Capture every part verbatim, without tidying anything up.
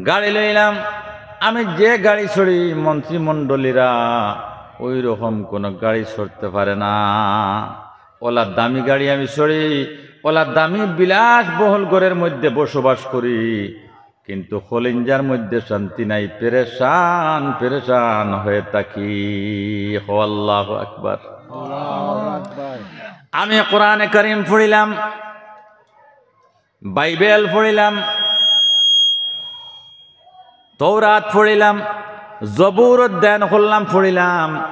গাড়ি লইলাম, আমি যে গাড়ি চড়ি মন্ত্রীমণ্ডলীরা ওই রকম কোনো গাড়ি চড়তে পারে না। ওলা দামি গাড়ি আমি চড়ি, ওলা দামি বিলাসবহুল ঘরের মধ্যে বসবাস করি, কিন্তু কলিঞ্জার মধ্যে শান্তি নাই, পেরেশান পেরেশান হয়ে থাকি। হো আল্লাহু আকবার। আমি কোরআনে কারীম পড়িলাম, বাইবেল পড়িলাম, তৌরাত পড়িলাম, জবুর অধ্যয়ন করলাম, পড়িলাম,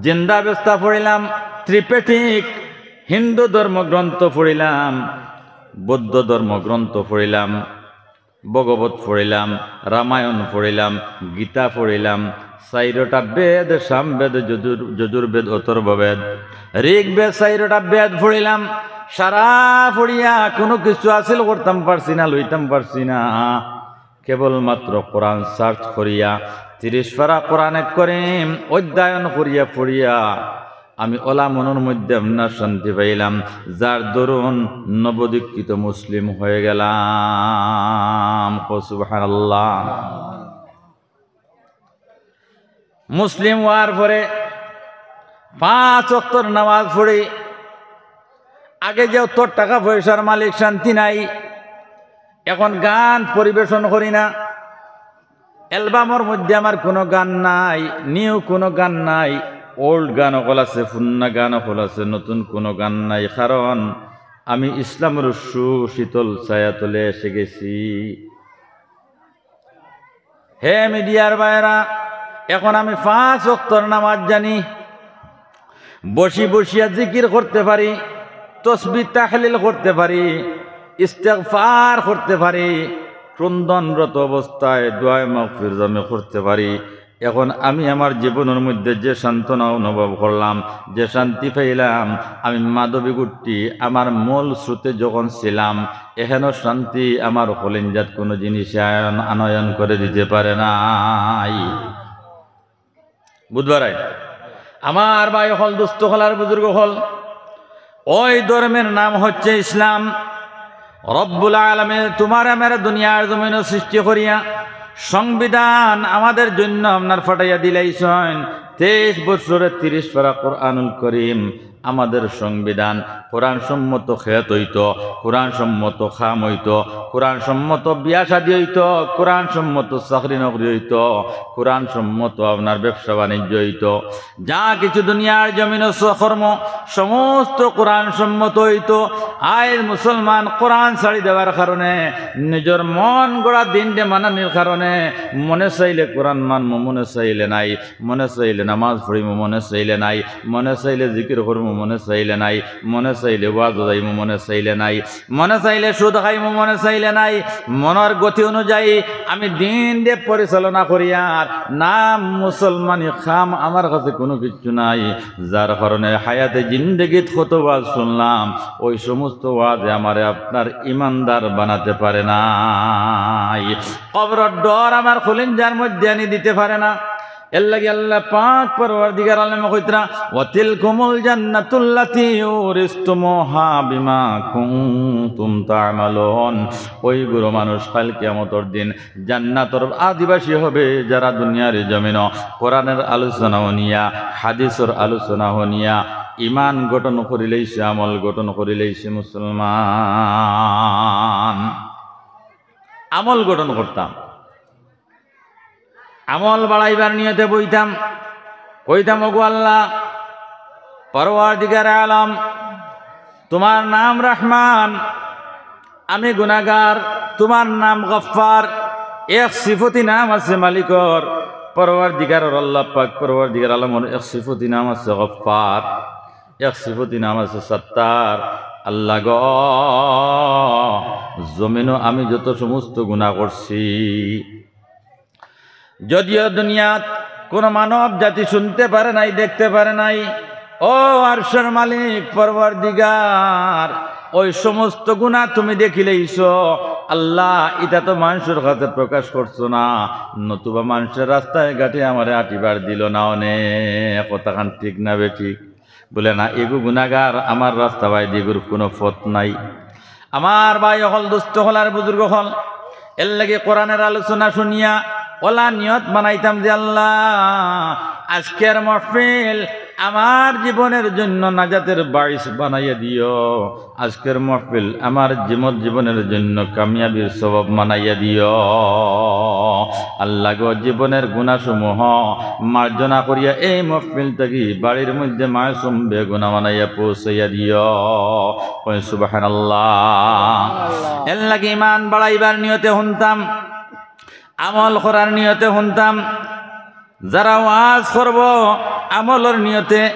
জিন্দাবেস্তা পড়িলাম, ত্রিপিটক, হিন্দু ধর্মগ্রন্থ পড়িলাম, বৌদ্ধ ধর্মগ্রন্থ পড়িলাম, ভগবত পড়িলাম, রামায়ণ পড়িলাম, গীতা পড়িলাম, চাইরটা বেদ, সামবেদ, যজুর-, যজুর্বেদ, অথর্ববেদ, ঋগ্বেদ, চাইরটা বেদ পড়িলাম। সারা পড়িয়া কোনো কিছু হাসিল করতাম পারছি না, লইতাম পারছি না। কেবলমাত্র কোরআন সার্চ করিয়া, তিরিশ পারা কোরআনে করিম অধ্যয়ন করিয়া পড়িয়া আমি ওলা মনর মধ্যে আপনার শান্তি পাইলাম, যার দরুন নবদীক্ষিত মুসলিম হয়ে গেলাম। কও সুবহানাল্লাহ। মুসলিম হওয়ার পরে পাঁচ ওয়াক্তর নামাজ পড়ি। আগে যে অত টাকা পয়সার মালিক, শান্তি নাই, এখন গান পরিবেশন করি না, অ্যালবামর মধ্যে আমার কোনো গান নাই, নিউ কোনো গান নাই, ওল্ড গান অকল আছে, পুরানা গান অকল আছে, নতুন কোনো গান নাই, কারণ আমি ইসলামর সুশীতল ছায়া তলে এসে গেছি। হে মিডিয়ার ভাইরা, এখন আমি পাঁচ ওয়াক্তর নামাজ জানি, বসি বসিয়া জিকির করতে পারি, তসবি তাহলিল করতে পারি, ইস্তেগফার করতে পারি, ক্রন্দনরত অবস্থায় দোয়ায়ে মাগফিরাত আমি করতে পারি। এখন আমি আমার জীবনর মধ্যে যে সান্ত্বনা অনুভব করলাম, যে শান্তি পাইলাম, আমি মাধবী গুট্টি আমার মূল স্রোতে যখন ছিলাম, এখানো শান্তি আমার কলিঞ্জাত কোনো জিনিসে আয়ন, আনয়ন করে দিতে পারে নাই। বুঝবার আই? আমার ভাই অকল, দোস্ত অকল আর বুজুর্গ অকল, ওই ধর্মের নাম হচ্ছে ইসলাম। রব্বুল আলামিন তোমারে আমারে দুনিয়ার জমিনো সৃষ্টি করিয়া সংবিধান আমাদের জন্য আপনার ফাটাইয়া দিলাইছইন। তেইশ বছরে তিরিশ পারা কোরআনুল করিম আমাদের সংবিধান। কোরআন সম্মত খেত অইতো, কোরআন সম্মত কাম অইতো, কোরআন সম্মত বিয়া শাদী অইতো, কোরআন সম্মত চাকরি নকরি অইতো, কোরআন সম্মত আপনার ব্যবসা বাণিজ্য অইতো। যা কিছু দুনিয়ার জমিনো সৎকর্ম, সমস্ত কোরআন সম্মত অইতো। আইজ মুসলমান কোরআন ছাড়ি দেওয়ার কারণে, নিজর মন গড়া দিনরে মানানির কারণে, মনে চাইলে কোরআন মানমু, মনে চাইলে নাই, মনে চাইলে নামাজ পড়িমু, মনে চাইলে নাই, মনে চাইলে জিকির করমু, মনে চাইলে নাই, মনে চাইলে ওয়াজ যাইমু, মনে চাইলে নাই, মনে চাইলে সুদ খাইমু, মনে চাইলে নাই। মনর গতি অনুযায়ী আমি দিনরে পরিচালনা করিয়ার নাম মুসলমানি কাম আমার কাছে কোনো কিচ্ছু নাই, যার কারণে হায়াতে জিন্দেগিত কত ওয়াজ শুনলাম, ওই সমস্ত ওয়াজে আমারে আপনার ইমানদার বানাতে পারে নাই। কবরর ডর আমার কলিঞ্জার মধ্যে আনি দিতে পারে না। এর লাগি আল্লাহ পাক পরওয়ারদিগার আলমে কইতরা, "ওয়াতিলকুমুল জান্নাতুল্লাতি উরিসতুমুহা বিমা কুনতুম তা'মালুন।" ওই গুরু মানুষ কাল কিয়ামতর দিন জান্নাতর অধিবাসী হবে, যারা দুনিয়ার জমিনো কোরআনের আলোচনা হুনিয়া, হাদিসর আলোচনা হুনিয়া, ইমান গঠন করিলাইছে, আমল গঠন করিলাইছে। মুসলমান, আমল গঠন করতাম, আমল বাড়াইবার নিয়তে বইতাম, কইতাম, "ওগো আল্লাহ, পরওয়ারদিগারে আলম, তোমার নাম রহমান, আমি গুনাগার, তোমার নাম গফফার।" এক সিফতি নাম আছে মালিকর, পরওয়ারদিগারর আল্লাহ পাক, পরওয়ারদিগার আলমর এক সিফতি নাম আছে গফফার, এক সিফতি নাম আছে সত্তার। আল্লাহ গো, জমিনো আমি যত সমস্ত গুনাহ করছি, যদিও দুনিয়াত কোনো মানব জাতি শুনতে পারে নাই, দেখতে পারে নাই, ও আরশের মালিক পরওয়ারদিগার, ওই সমস্ত গুনাহ তুমি দেখিলাইছো। আল্লাহ, ইটা তো মানষর কাছে প্রকাশ করছো না, নতুবা মানষে রাস্তায় ঘাটে আমারে আটিবার দিলো না। অনেক কথাখান ঠিক না বেঠিক? বলে, "না, এগু গুনাগার, আমার রাস্তা বাইদি এগুর কোনো পথ নাই।" আমার ভাই অকল, দোস্ত অকল আর বুজুর্গ অকল, এর লাগি কোরআনের আলোচনা শুনিয়া অলা নিয়ত বানাইতাম যে, "আল্লাহ, আজকের মাহফিল আমার জীবনের জন্য নাজাতের বাইস বানাইয়া দিও, আজকের মাহফিল আমার জীবন, জীবনের জন্য কামিয়াবির সবব বানাইয়া দিও। আল্লাহ গো, জীবনের গুনাহসমূহ মার্জনা করিয়া এই মাহফিল থাকি বাড়ির মধ্যে মাসুম বেগুনা বানাইয়া পৌঁছাইয়া দিও।" কই সুবহানাল্লাহ। এর লাগি ইমান বাড়াইবার নিয়তে হুনতাম, আমল করার নিয়তে হুনতাম। যারা ওয়াজ করবো আমলর নিয়তে,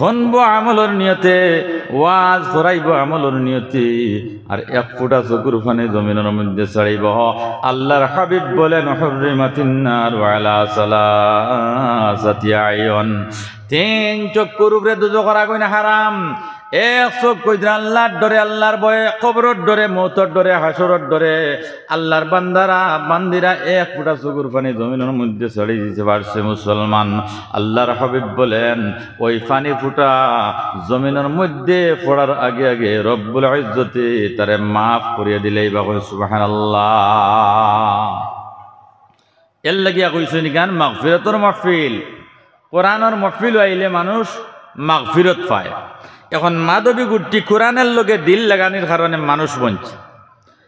হুনবো আমলর নিয়তে, ওয়াজ করাইবো আমলর নিয়তে, আর এক ফুটা চকুর পানি জমিনর মধ্যে ছাড়িবো। আল্লাহর হাবিব বলেন, "হুররিমাতিন নারু আলা সালাসাতি আইয়ুন।" তিন চক্ষুর উপরে দুজখর আগুন হারাম। এক চক্ষু অইলো আল্লাহর ডরে, আল্লাহর ভয়ে, কবরর ডরে, মউতর ডরে, হাশরর ডরে। আল্লাহর বান্দারা, বান্দিরা এক ফুটা চকুর পানি জমিনর মধ্যে ছাড়ি দিতে পারছে মুসলমান। আল্লাহর হাবিব বলেন, ওই পানি ফুটা জমিনর মধ্যে পড়ার আগে আগে রব্বুল ইজ্জতে তারে মাফ করিয়া দিলাইবা। কই সুবহানাল্লাহ। এর লাগিয়া কইছইন ইখান মাগফিরতর মাহফিল। কোরআনর মাহফিল আইলে মানুষ মাগফিরত পায়। এখন মাধবী গুট্টি কোরআনের লগে দিল লাগানির কারণে মানুষ বঞ্চিত।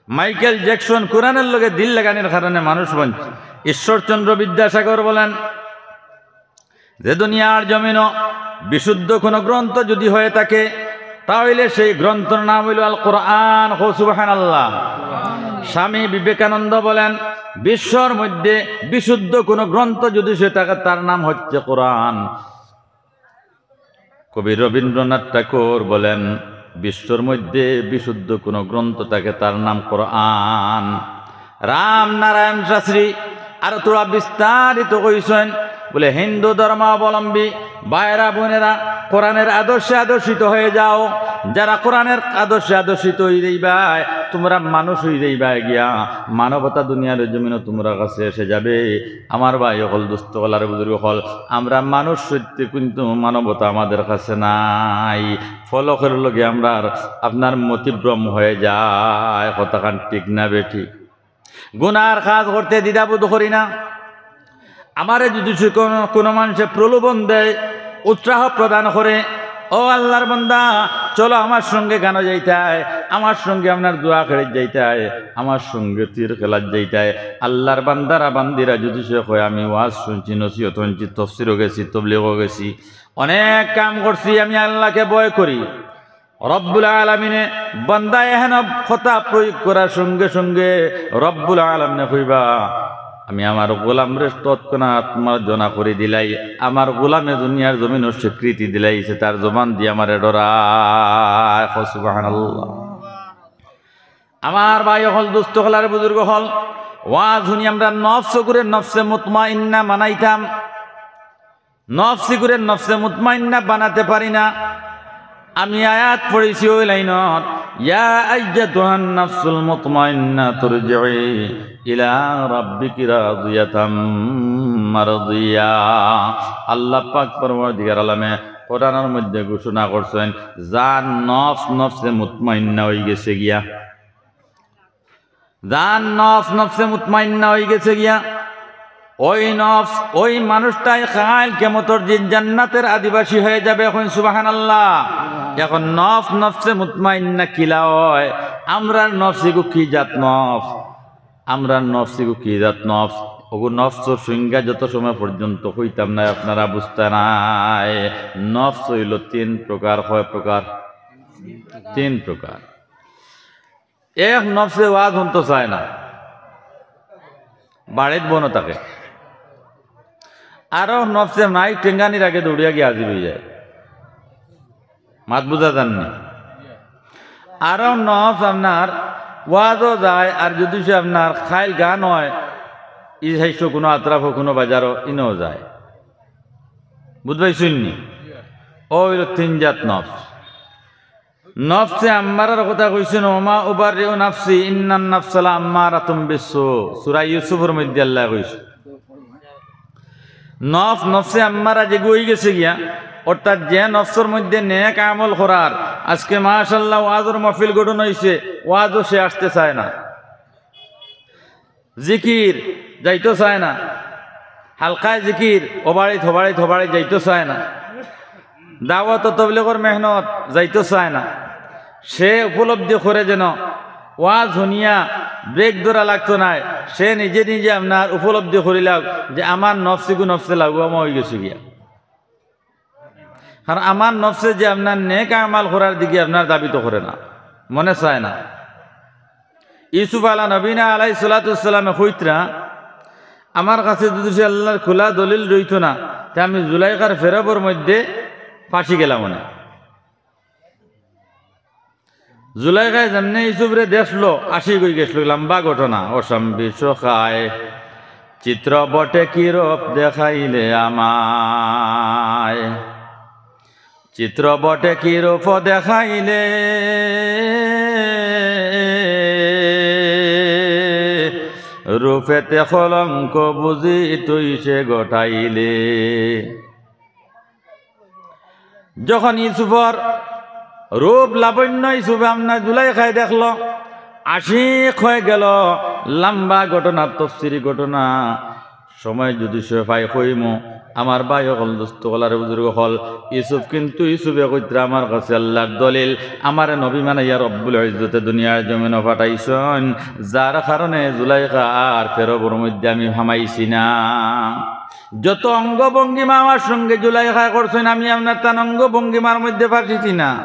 মাইকেল জ্যাকসন কোরআনের লগে দিল লাগানির কারণে মানুষ বঞ্চিত। ঈশ্বরচন্দ্র বিদ্যাসাগর বলেন যে দুনিয়ার জমিনো বিশুদ্ধ কোনো গ্রন্থ যদি হয়ে থাকে, তাহলে সেই গ্রন্থর নাম হইল আল কোরআন। কও সুবহানাল্লাহ। স্বামী বিবেকানন্দ বলেন, বিশ্বর মধ্যে বিশুদ্ধ কোনো গ্রন্থ যদি হয়ে থাকে, তার নাম হচ্ছে কোরআন। কবি রবীন্দ্রনাথ ঠাকুর বলেন, বিশ্বর মধ্যে বিশুদ্ধ কোনো গ্রন্থ থাকে, তার নাম কোরআন। রাম নারায়ণ শাস্ত্রী আরো থুড়া বিস্তারিত কইছইন, বলে, "হিন্দু ধর্মাবলম্বী ভাইরা বোনেরা, কোরআনের আদর্শে আদর্শিত হয়ে যাও। যারা কোরআনের আদর্শে আদর্শিত হই যাইবায়, তোমরা মানুষ হই যাইবায় গিয়া, মানবতা দুনিয়ার জমিনো তোমরা কাছে এসে যাবে।" আমার ভাই অকল, দোস্ত অকল আর বুজুর্গ অকল, আমরা মানুষ সত্যি, কিন্তু মানবতা আমাদের কাছে নাই। ফলকের লগে আমরার আপনার মতিভ্রম হয়ে যায়। কথাখান ঠিক না বেঠিক? গুনার কাজ করতে দ্বিধাবোধ করি না। আমারে যদি সে কোনো, কোনো মানুষে প্রলোভন দেয়, উৎসাহ প্রদান করে, "ও আল্লাহর বান্দা, চলো আমার সঙ্গে গানো যাইতায়, আমার সঙ্গে আপনার জুয়া খেলাত যাইতায়, আমার সঙ্গে তীর খেলাত যাইতায়।" আল্লাহর বান্দারা বান্দিরা যদি সে কয়, "আমি ওয়াজ শুনছি, নসিহত শুনছি, তফসিরও গেছি, তবলিগও গেছি, অনেক কাম করছি, আমি আল্লাহকে ভয় করি।" রব্বুল আলামিনে বান্দা এহেন কথা প্রয়োগ করার সঙ্গে সঙ্গে রব্বুল আলামিনে কইবা, "আমি আমার গোলামরে তৎক্ষণাৎ মার্জনা করি দিলাই, আমার গোলামে দুনিয়ার জমিনো স্বীকৃতি দিলাইছে, তার জবান দিয়া আমারে ডরায়।" কও সুবহানাল্লাহ। আমার ভাই অকল, দোস্ত অকল আর বুজুর্গ অকল, ওয়াজ হুনি আমরা নফস করে নফসে মুতমাইন্না বানাইতাম। নফসি করে নফসে মুতমাইন্না বানাতে পারি না। আমি আয়াত পড়ছি ওই লাইনত, "ইয়া আইয়াতুহান নাফসুল মুতমাইন্না তুরজিই ইলা রাব্বিকি রাদিয়াতাম মারদিয়া।" আল্লাহ পাক পরওয়ারদিগার আলমে কোরআনের মধ্যে ঘোষণা করছইন, যার নফস নফসে মুতমাইন্না হই গেছে গিয়া, যার নফস নফসে মুতমাইন্না হই গেছে গিয়া, ওই নফস, ওই মানুষটাই কাইল কিয়ামতর দিন জান্নাতের অধিবাসী হয়ে যাবে। কইন সুবহানাল্লাহ। এখন নফস নফসে মুতমাইন্না কিলা হয়? আমরার নফস ইগু কি জাত নফস? আমরার নফস ইগু কি জাত নফস? ওগু নফসর সংজ্ঞা যত সময় পর্যন্ত কইতাম না, আপনারা বুঝতা নায়। নফস হইল তিন প্রকার। কয় প্রকার? তিন প্রকার। এক নফসে ওয়াজ হুনতো চায় না, বাড়িত বনো থাকে। আরো নফসে মাইক টেঙ্গানির আগে দৌড়িয়া গিয়া হাজির হই যায়। মাত বুঝা যার নি? আরো নফস আপনার ওয়াজও যায়, আর যদি সে আপনার কাইল গান হয়, ই সাইডো কোনো আতরাফো কোনো বাজারো ইনও যায়। বুঝ পাইছইন নি? ও হইল তিন জাত নফস। নফসে আম্মারার কথা কইছইন, "ওমা উবাররিউ নাফসি ইন্নান নাফসা লাআম্মারাতুম বিসসু।" সূরা ইউসুফর মধ্যে আল্লাহ কইছইন। নফস, নফসে আম্মারা যেগু হই গেছে গিয়া, অর্থাৎ যে নফসর মধ্যে নেক আমল করার, আজকে মাশাআল্লাহ ওয়াজর মাহফিল গঠন হইছে, ওয়াজও সে আসতে চায় না। জিকির যাইতো চায় না, হালকায় জিকির ও বাড়িত, হো বাড়িত, হো বাড়িত যাইতো চায় না, দাওয়াত ও তবলিগর মেহনত যাইতো চায় না। সে উপলব্ধি করে যেন ওয়াজ হুনিয়া ব্রেক ধরা লাগতো নায়, সে নিজে নিজে আপনার উপলব্ধি করিলাও যে আমার নফসিগু নফসে লাগুয়ামা অইগেছে গিয়া। কারণ আমার নফসে যে আপনার নেক আমাল করার দিকে আপনার দাবি তো করে না, মনে চায় না। ইউসুফ আলা নবীনা আলাইহিস সালাতু ওয়াস সালামে কইতরা, "আমার কাছে যদি সে আল্লাহর খোলা দলিল রইতো না, তে আমি জুলাইখার ফেরবর মধ্যে ফাঁসি গেলাম অনে।" জুলাইখায় যেমনে ইউসুফরে দেখলো, আশিক অই গেছলো, লম্বা ঘটনা। "অসাম্বি সখায়, চিত্র বটে কি রূপ দেখাইলে আমায়, চিত্র বটে কি রূপ দেখাইলে, রূপেতে কলঙ্ক বুঝি তুই সে ঘটাইলে।" যখন ইউসুফর রূপ লাবণ্য ইউসুফে আপনার জুলাইখায় দেখলো, আশিক হয়ে গেল। লম্বা ঘটনা, তফসিরি ঘটনা, সময় যদি সে পাই কইমু। আমার ভাই অকল, দোস্ত অকল আর বুজুর্গ অকল, ইউসুফ কিন্তু ইউসুফে কইতরা, "আমার কাছে আল্লাহর দলিল, আমারে নবী বানাইয়া রব্বুল ইজ্জতে দুনিয়ার জমিনো পাঠাইছইন, যার কারণে জুলাইখা আর ফেরবর মধ্যে আমি হামাইছি না।" যত অঙ্গভঙ্গিমা আমার সঙ্গে জুলাইখায় করছইন, আমি আপনার তান অঙ্গভঙ্গিমার মধ্যে ফাঁসিছি না,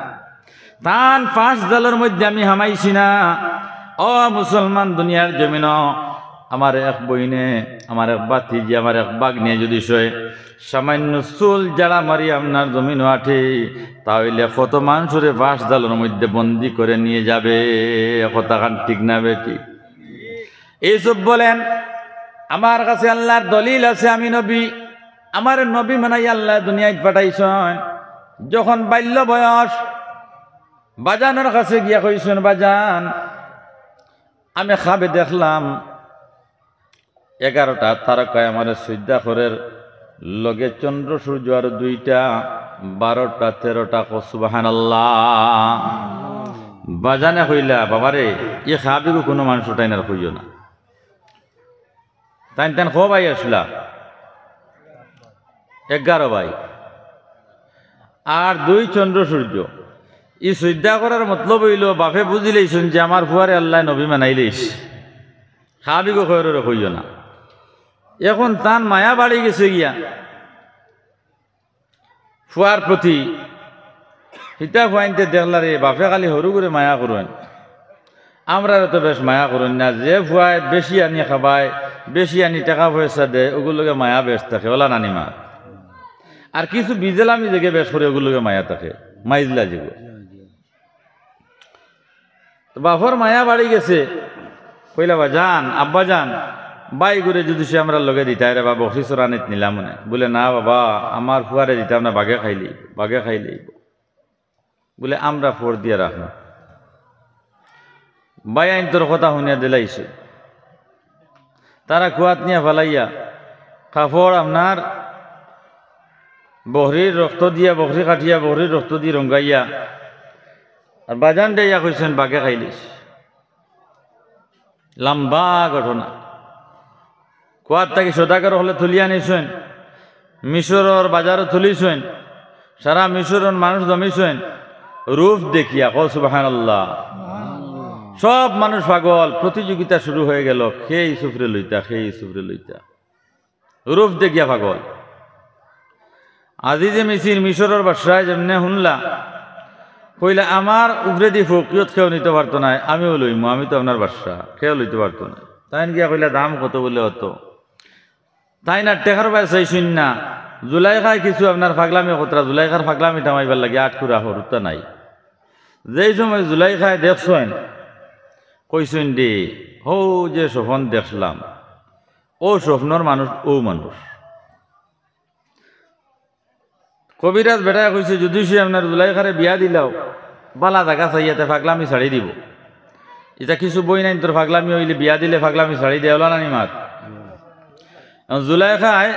তান ফাঁস জালর মধ্যে আমি হামাইছি না। ও মুসলমান, দুনিয়ার জমিনো আমার এক বইনে, আমার এক ভাতিজি, আমার এক ভাগ্নে যদি সে সামান্য চুল জাড়া মারি আপনার জমিনো আটে, তা অইলে কত মানুষরে ফাঁস জালর মধ্যে বন্দি করে নিয়ে যাবে। কথাখান ঠিক না বেঠিক? ইউসুফ বলেন, "আমার কাছে আল্লাহর দলিল আছে, আমি নবী, আমারে নবী বানাইয়া আল্লায় দুনিয়াত পাঠাইছইন।" যখন বাল্য বয়স, বাজানর কাছে গিয়া কইছইন, "বাজান, আমি খাবে দেখলাম এগারোটা তারকায় আমারে সইজদা করের, লগে চন্দ্র সূর্য আরো দুইটা, বারোটা, তেরোটা।" কও সুবহানাল্লাহ। বাজানে কইলা, "বাবারে, ই খাবিগু কুনু মানুষ উঠাইন আর কইও না।" তাইন তান কয় ভাই আছলা? এগারো ভাই। আর দুই চন্দ্র সূর্য। ই সইজদা করার মতলব অইলো, বাপে বুঝিলাইছইন যে আমার ফুয়ারে আল্লায় নবী বানাইলাইছে। খাবিগু কয়রে কইও না। এখন তান মায়া বাড়ি গেছে গিয়া। ফুয়ার প্রতি। হিতা ফুয়াইন্তে দেখলা রে, বাপে খালি হুরুগুরে মায়া করইন, আমরারে তো বেশ মায়া করইন না। যে ফুয়ায় বেশি আনি খাবায়, বেশি আনি টেকা পয়সা দেয়, অগুর লগে মায়া বেশ থাকে, অলা নানি মা। আর কিছু বিজেলামি যেগু বেশ করে, অগুর লগে মায়া থাকে, মাইজলা যেগু। তো বাপর মায়া বাড়ি গেছে, কইলা, "বাজান, আব্বাজান, ভাইগুরে যদি সে আমরার লগে দিতায় রে বা, বকরি চরানিত নিলাম অনে।" বুলে, "না বাবা, আমার ফুয়ারে দিতাম না, বাঘে খাইলাইবো, বাঘে খাইলাইবো।" বুলে, "আমরা ফর দিয়া রাখমু।" ভাইয়াইন্তর কথা হুনিয়া দিলাইছে। তারা কুয়াত নিয়া ফালাইয়া, কাপড় আপনার বকরির রক্ত দিয়া, বকরি কাটিয়া, বকরির রক্ত দি রঙ্গাইয়া, আর বাজান দেইয়া কইছইন, "বাঘে খাইলিছে।" লম্বা ঘটনা। কুয়াত থাকি সদাগর অকলে তুলিয়া নিছইন, মিশরর বাজারো তুলিছইন, সারা মিশরর মানুষ জমিছইন, রূপ দেখিয়া, কও সুবহানাল্লাহ। সব মানুষ পাগল, প্রতিযোগিতা শুরু হয়ে গেল, কে ইউসুফরে লইতা, কে ইউসুফরে লইতা। রূপ দেখিয়া পাগল। আজিজে মিসির, মিশরর বাদশায় যেমনে হুনলা, কইলা, "আমার উপরেদি ফৌকিয়ত কেউ নিতো পারতো নায়, আমিও লইমু, আমি তো আপনার বাদশা, কেউ লইতো পারতো নায়।" তাইন গিয়া কইলা, "দাম কত?" বুলে, "অত।" তাইন আর টেকার বায় চাইছইন না, জুলাইখায় কিছু আপনার পাগলামি করতরা, জুলাইখার পাগলামি থামাইবার লাগি আট কুরা হুরুতা নাই। যেই সময় জুলাইখায় দেখছইন, কইছইন, "রে, হউ যে স্বপন দেখলাম, অউ স্বপ্নর মানুষ, অউ মানুষ।" কবিরাজ বেটায় কইছে, "যদি সে আপনার জুলাইখারে বিয়া দিলাও, বালা জাগা চাইয়া, তে পাগলামি ছাড়ি দিবো।" ইতা কিছু বইনাইন্তর পাগলামি অইলে বিয়া দিলে পাগলামি ছাড়ি দেয়, অলা নানি মাত। এখন জুলাইখায়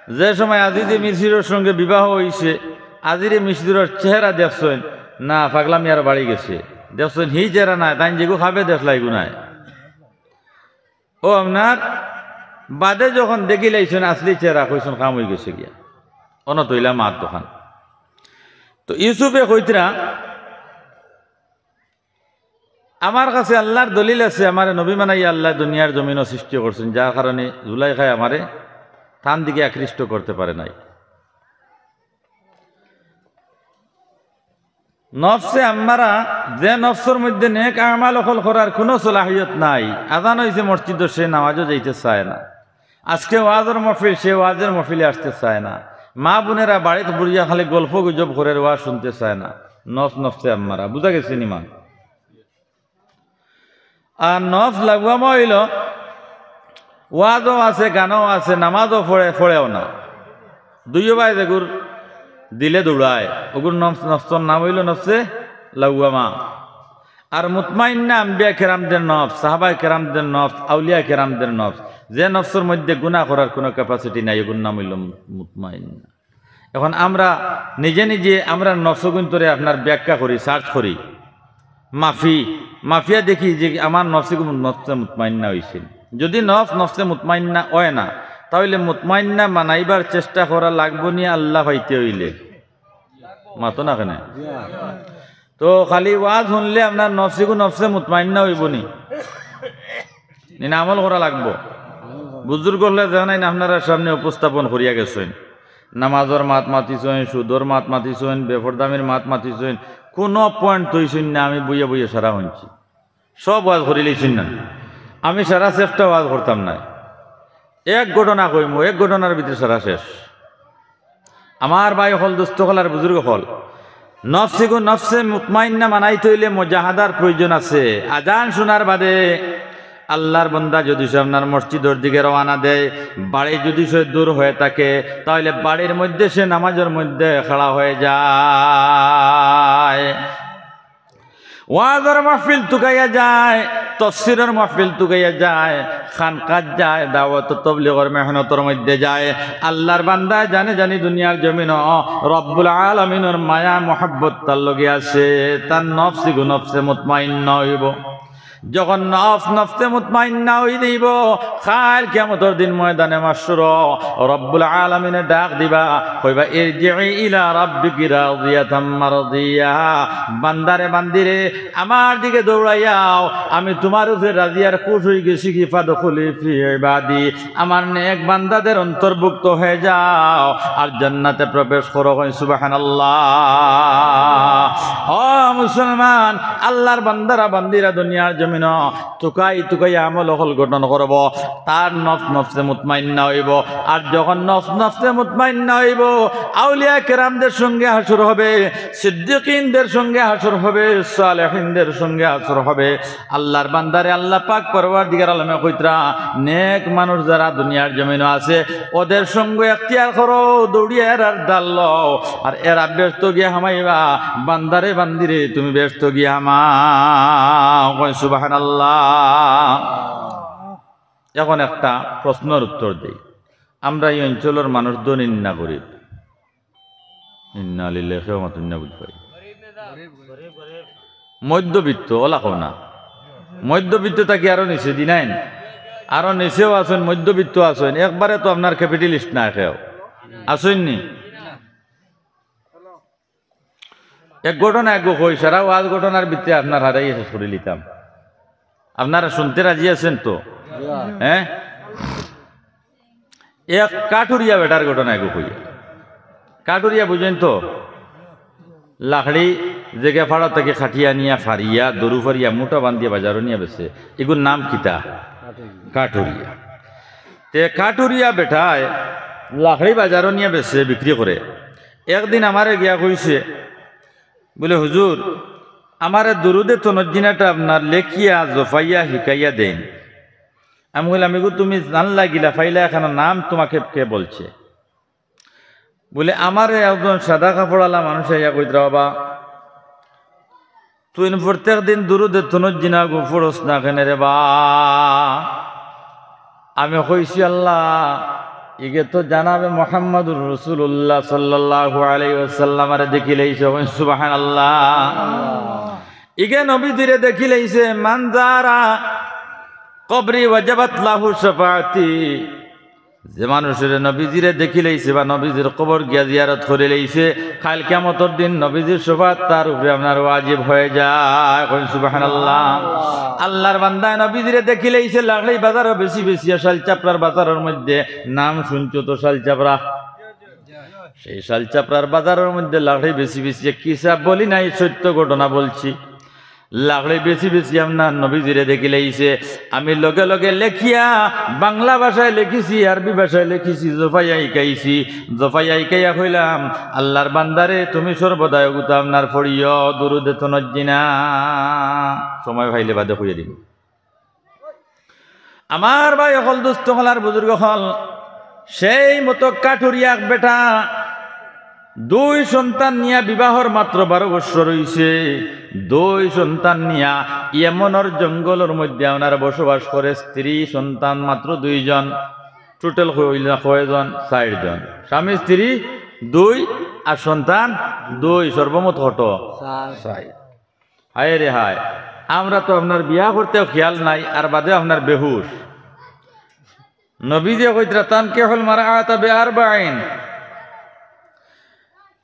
যে সময় আজিজে মিসিরর সঙ্গে বিবাহ অইছে, আজিজে মিসিরর চেহারা দেখছইন, না, পাগলামি আরো বাড়ি গেছে। দেখছইন, হি চেহারা নায়, তাইন যেগু খাবে দেখলা, ইগু নায়। ও আপনার বাদে যখন দেখিলাইছইন আসলি চেহারা, কইছইন কাম অইগেছে গিয়া, অনো থইলা মাত দোকান। তো ইউসুফে কইতরা, আমার কাছে আল্লার দলিল আছে, আমারে নবী বানাইয়া আল্লায় দুনিয়ার জমিনো সৃষ্টি করছইন, যার কারণে জুলাইখায় আমারে তান দিকে আকৃষ্ট করতে পারে নাই। নফসে আম্মারা, যে নফসর মধ্যে নেক আমাল অকল করার কুনু সলাহিয়ত নাই, আজান অইছে মসজিদো, সে নামাজো যাইতে চায় না। আজকে ওয়াজর মহফিল, সে ওয়াজর মহফিলে আসতে চায় না। মা বোনেরা বাড়িত বইয়া খালি গল্প গুজব করের, ওয়াজ শুনতে চায় না। নফস নফসে আম্মারা, বুঝা গেছে নি মা? আর নফস লাউয়ামা অইলো, ওয়াজও আছে, গানও আছে, নামাজও পড়ে, পড়েও না, দুইও বায় যেগুর দিলে দৌড়ায়, ওগুর নফস, নফসর নাম অইলো নফসে লাউয়ামা। আর মুতমাইন্না আম্বিয়া কেরামদের নফস, সাহাবায়ে কেরামদের নফস, আউলিয়া কেরামদের নফস, যে নফসর মধ্যে গুনাহ করার কুনু capacity নাই, ওগুর নাম অইলো মুতমাইন্না। এখন আমরা নিজে নিজে আমরা নফসগুইন্তরে আপনার ব্যাখ্যা করি, search করি, মাফি, মাফিয়া দেখি যে আমার নফসিগু নফসে মুতমাইন্না অইছে। যদি নফস নফসে মুতমাইন্না অয় না, তাইলে মুতমাইন্না বানাইবার চেষ্টা করা লাগবো নি আল্লা পাইতে অইলে? মাতো না কেনে? তো খালি ওয়াজ হুনলে আপনার নফসিগু নফসে মুতমাইন্না অইবো নি? নি না আমল করা লাগবো? বুজুর্গ অকলে যেখান আপনারার সামনে উপস্থাপন করিয়া গেছইন, নামাজর মাত মাতিছইন, সুদর মাত মাতিছইন, বেপরদামির মাত মাতিছইন, কুনু point থইছইন না, আমি বইয়া বইয়া সারা হুনছি। সব ওয়াজ করিলিছইন না, আমি সারা চেষ্টা ওয়াজ করতাম নায়। এক ঘটনা কইমু, এক ঘটনার ভিতরে সারা শেষ। আমার ভাই অকল, দোস্ত অকল আর বুজুর্গ অকল, নফসিগু নফসে মুতমাইন্না বানাইতে অইলে মুজাহাদার প্রয়োজন আছে। আজান শুনার বাদে আল্লার বান্দা যদি সে আপনার মসজিদর দিকে রওয়ানা দেয়, বাড়ি যদি সে দূর হয়ে থাকে, তাইলে বাড়ির মধ্যে সে নামাজর মধ্যে খাড়া হয়ে যায়। ওয়াজর মাহফিল তুকাইয়া যায়, তফসিরর মাহফিল তুকাইয়া যায়, খানকাত যায়, দাওয়াত তবলিগর মেহনতর মধ্যে যায়। আল্লার বান্দায় জানে জানি দুনিয়ার জমিনো রব্বুল আলামিনর মায়া মহব্বত তার লগে আছে, তার নফসিগু নফসে মুতমাইন্না অইবো। যখন নফস নফসে মুতমাইন্না অই যাইবো, কাইল কিয়ামতর দিন ময়দানে মাহশুরো রব্বুল আলামিনে ডাক দিবা, কইবা, "ইরজিই ইলা রাব্বিকি রাদিয়াতাম মারদিয়া।" বান্দারে, বান্দিরে, আমার দিকে দৌড়াইয়াও, আমি তুমার উপরে রাজি আর খুশ অই গেছি গি, "ফাদখুলি ফি ইবাদি।" আমার নেক বান্দাদের অন্তর্ভুক্ত হয়ে যাও আর জান্নাতে প্রবেশ করো। কইন সুবহানাল্লাহ। ও মুসলমান, আল্লার বান্দারা বান্দিরা দুনিয়ার জমিনো তুকাই তুকাই আমল অকল গঠন করবো, তার নফস নফসে মুতমাইন্না অইবো। আর যখন নফস নফসে মুতমাইন্না অইবো, আউলিয়া কেরামদের সঙ্গে হাশর হবে, সিদ্দিকিনদের সঙ্গে হাশর হবে, সালেহিনদের সঙ্গে হাশর হবে। আল্লার বান্দারে আল্লা পাক পরওয়ারদিগার আলমে কইতরা, নেক মানুষ যারা দুনিয়ার জমিনো আছে, ওদের সঙ্গ এখতিয়ার করো, দৌড়িয়া এরার ঢাল লও, আর এরা বেহেস্তো গিয়া হামাইবা। বান্দারে বান্দিরে, তুমি বেহেস্তো গিয়া হামাও। কই সুবহানাল্লাহ। এখন একটা প্রশ্নর উত্তর দেই, আমরা এই অঞ্চলর মানুষ ধনী না গরিব? ইন্না লিল্লাহি ওয়া ইন্না ইলাইহি রাজিউন। মধ্যবিত্ত, ওলা কও না। মধ্যবিত্ত থাকি আরো নিচে দিনাইন, আরো নিচেও আছইন, মধ্যবিত্ত আছইন, একবারে তো আপনার capitalist না কেউ আছইন নি। এক ঘটনা এগু কই, সারা ওয়াজ ঘটনার ভিতরে আপনার হারাই শেষ করি লিতাম। আপনারা শুনতে রাজি আছেন তো? হ্যাঁ, এক কাঠুরিয়া বেটার ঘটনা এগু কই। কাঠুরিয়া বুঝইন তো? লাকড়ি যেগিয়ে ফাড়া থাকি কাটিয়া নিয়া ফাড়িয়া, দরু ফাড়িয়া, মুটা বান্ধিয়া বাজারো নিয়া বেচে, এগুর নাম কিতা? কাঠুরিয়া। তে কাঠুরিয়া বেটায় লাকড়ি বাজারো নিয়া বেচে, বিক্রি করে। একদিন আমারে গিয়া কইছে, বুলে, "হুজুর, আমারে দুরুদে তনজ্জিনাটা আপনার লেখিয়া জফাইয়া হিকাইয়া দেইন।" আমি কইলাম, "এগু তুমি জানলা কিলা, ফাইলা কেনে, নাম তোমাকে কে বলছে?" বুলে, "আমারে একজন সাদা কাপড়আলা মানুষ আইয়া কইতরা, 'বাবা, তুই প্রত্যেক দিন দুরুদে তনজ্জিনাগু পড়স না কেনে রে বা?' আমি কইছি, 'আল্লা, ইগে তো জানাবে মোহাম্মদুর রাসুলুল্লাহ সাল্লাল্লাহু আলাইহি ওয়াসাল্লামরে দেখিলাইছে।'" কইন সুবহানাল্লাহ। ইগে নবীজিরে দেখিলাইছে। "মান জারা কবরি ওয়াজাবাত লাহু শাফাআতি। যে মানুষরে নবীজিরে দেখিলাইছে বা নবীজির কবর গিয়া জিয়ারত করিলাইছে, কাইল কিয়ামতর দিন নবীজির শাফাআত তার উপরে আপনার ওয়াজিব হয়ে যায়। কইন সুবহানাল্লাহ। আল্লাহর বান্দায় নবীজিরে দেখিলাইছে, লাকড়ি বাজারো বেশি বেশি, আর শালচাপড়ার বাজারর মধ্যে, নাম শুনছো তো শালচাপড়া, সেই শালচাপড়ার বাজারর মধ্যে লাকড়ি বেশি বেশি, কিসা বলি নাই, সত্য ঘটনা বলছি। লাকড়ি বেশি বেশি আপনার নবীজিরে দেখিলাইছে। আমি লগে লগে লেখিয়া বাংলা ভাষায় লেখিছি, আরবি ভাষায় লেখিছি, জফাইয়া হিকাইছি। জফাইয়া হিকাইয়া কইলাম, "আল্লাহর বান্দারে, তুমি সর্বদা এগুতা আপনার পড়িও, দুরুদে তো নজ্জিনা।" সময় পাইলে বাদে কইয়া দিমু। আমার ভাই অকল, দোস্ত অকল আর বুজুর্গ অকল, সেই মতো কাঠুরিয়া এক বেটা, দুই সন্তান নিয়া, বিবাহর মাত্র বারো বৎসর অইছে, দুই সন্তান নিয়া ইয়েমনর জঙ্গলর মধ্যে আপনার বসবাস করে। স্ত্রী সন্তান মাত্র দুইজন, টোটাল কয়জন? চাইরজন। স্বামী স্ত্রী দুই আর সন্তান দুই, সর্বমোট কত? চাইর। হায় রে হায়, আমরা তো আপনার বিয়া করতেও খেয়াল নাই, আর বাদে আপনার বেহুশ। নবীজিয়ে কইতরা, "তানকিহুল মারআতা বিআরবাইন,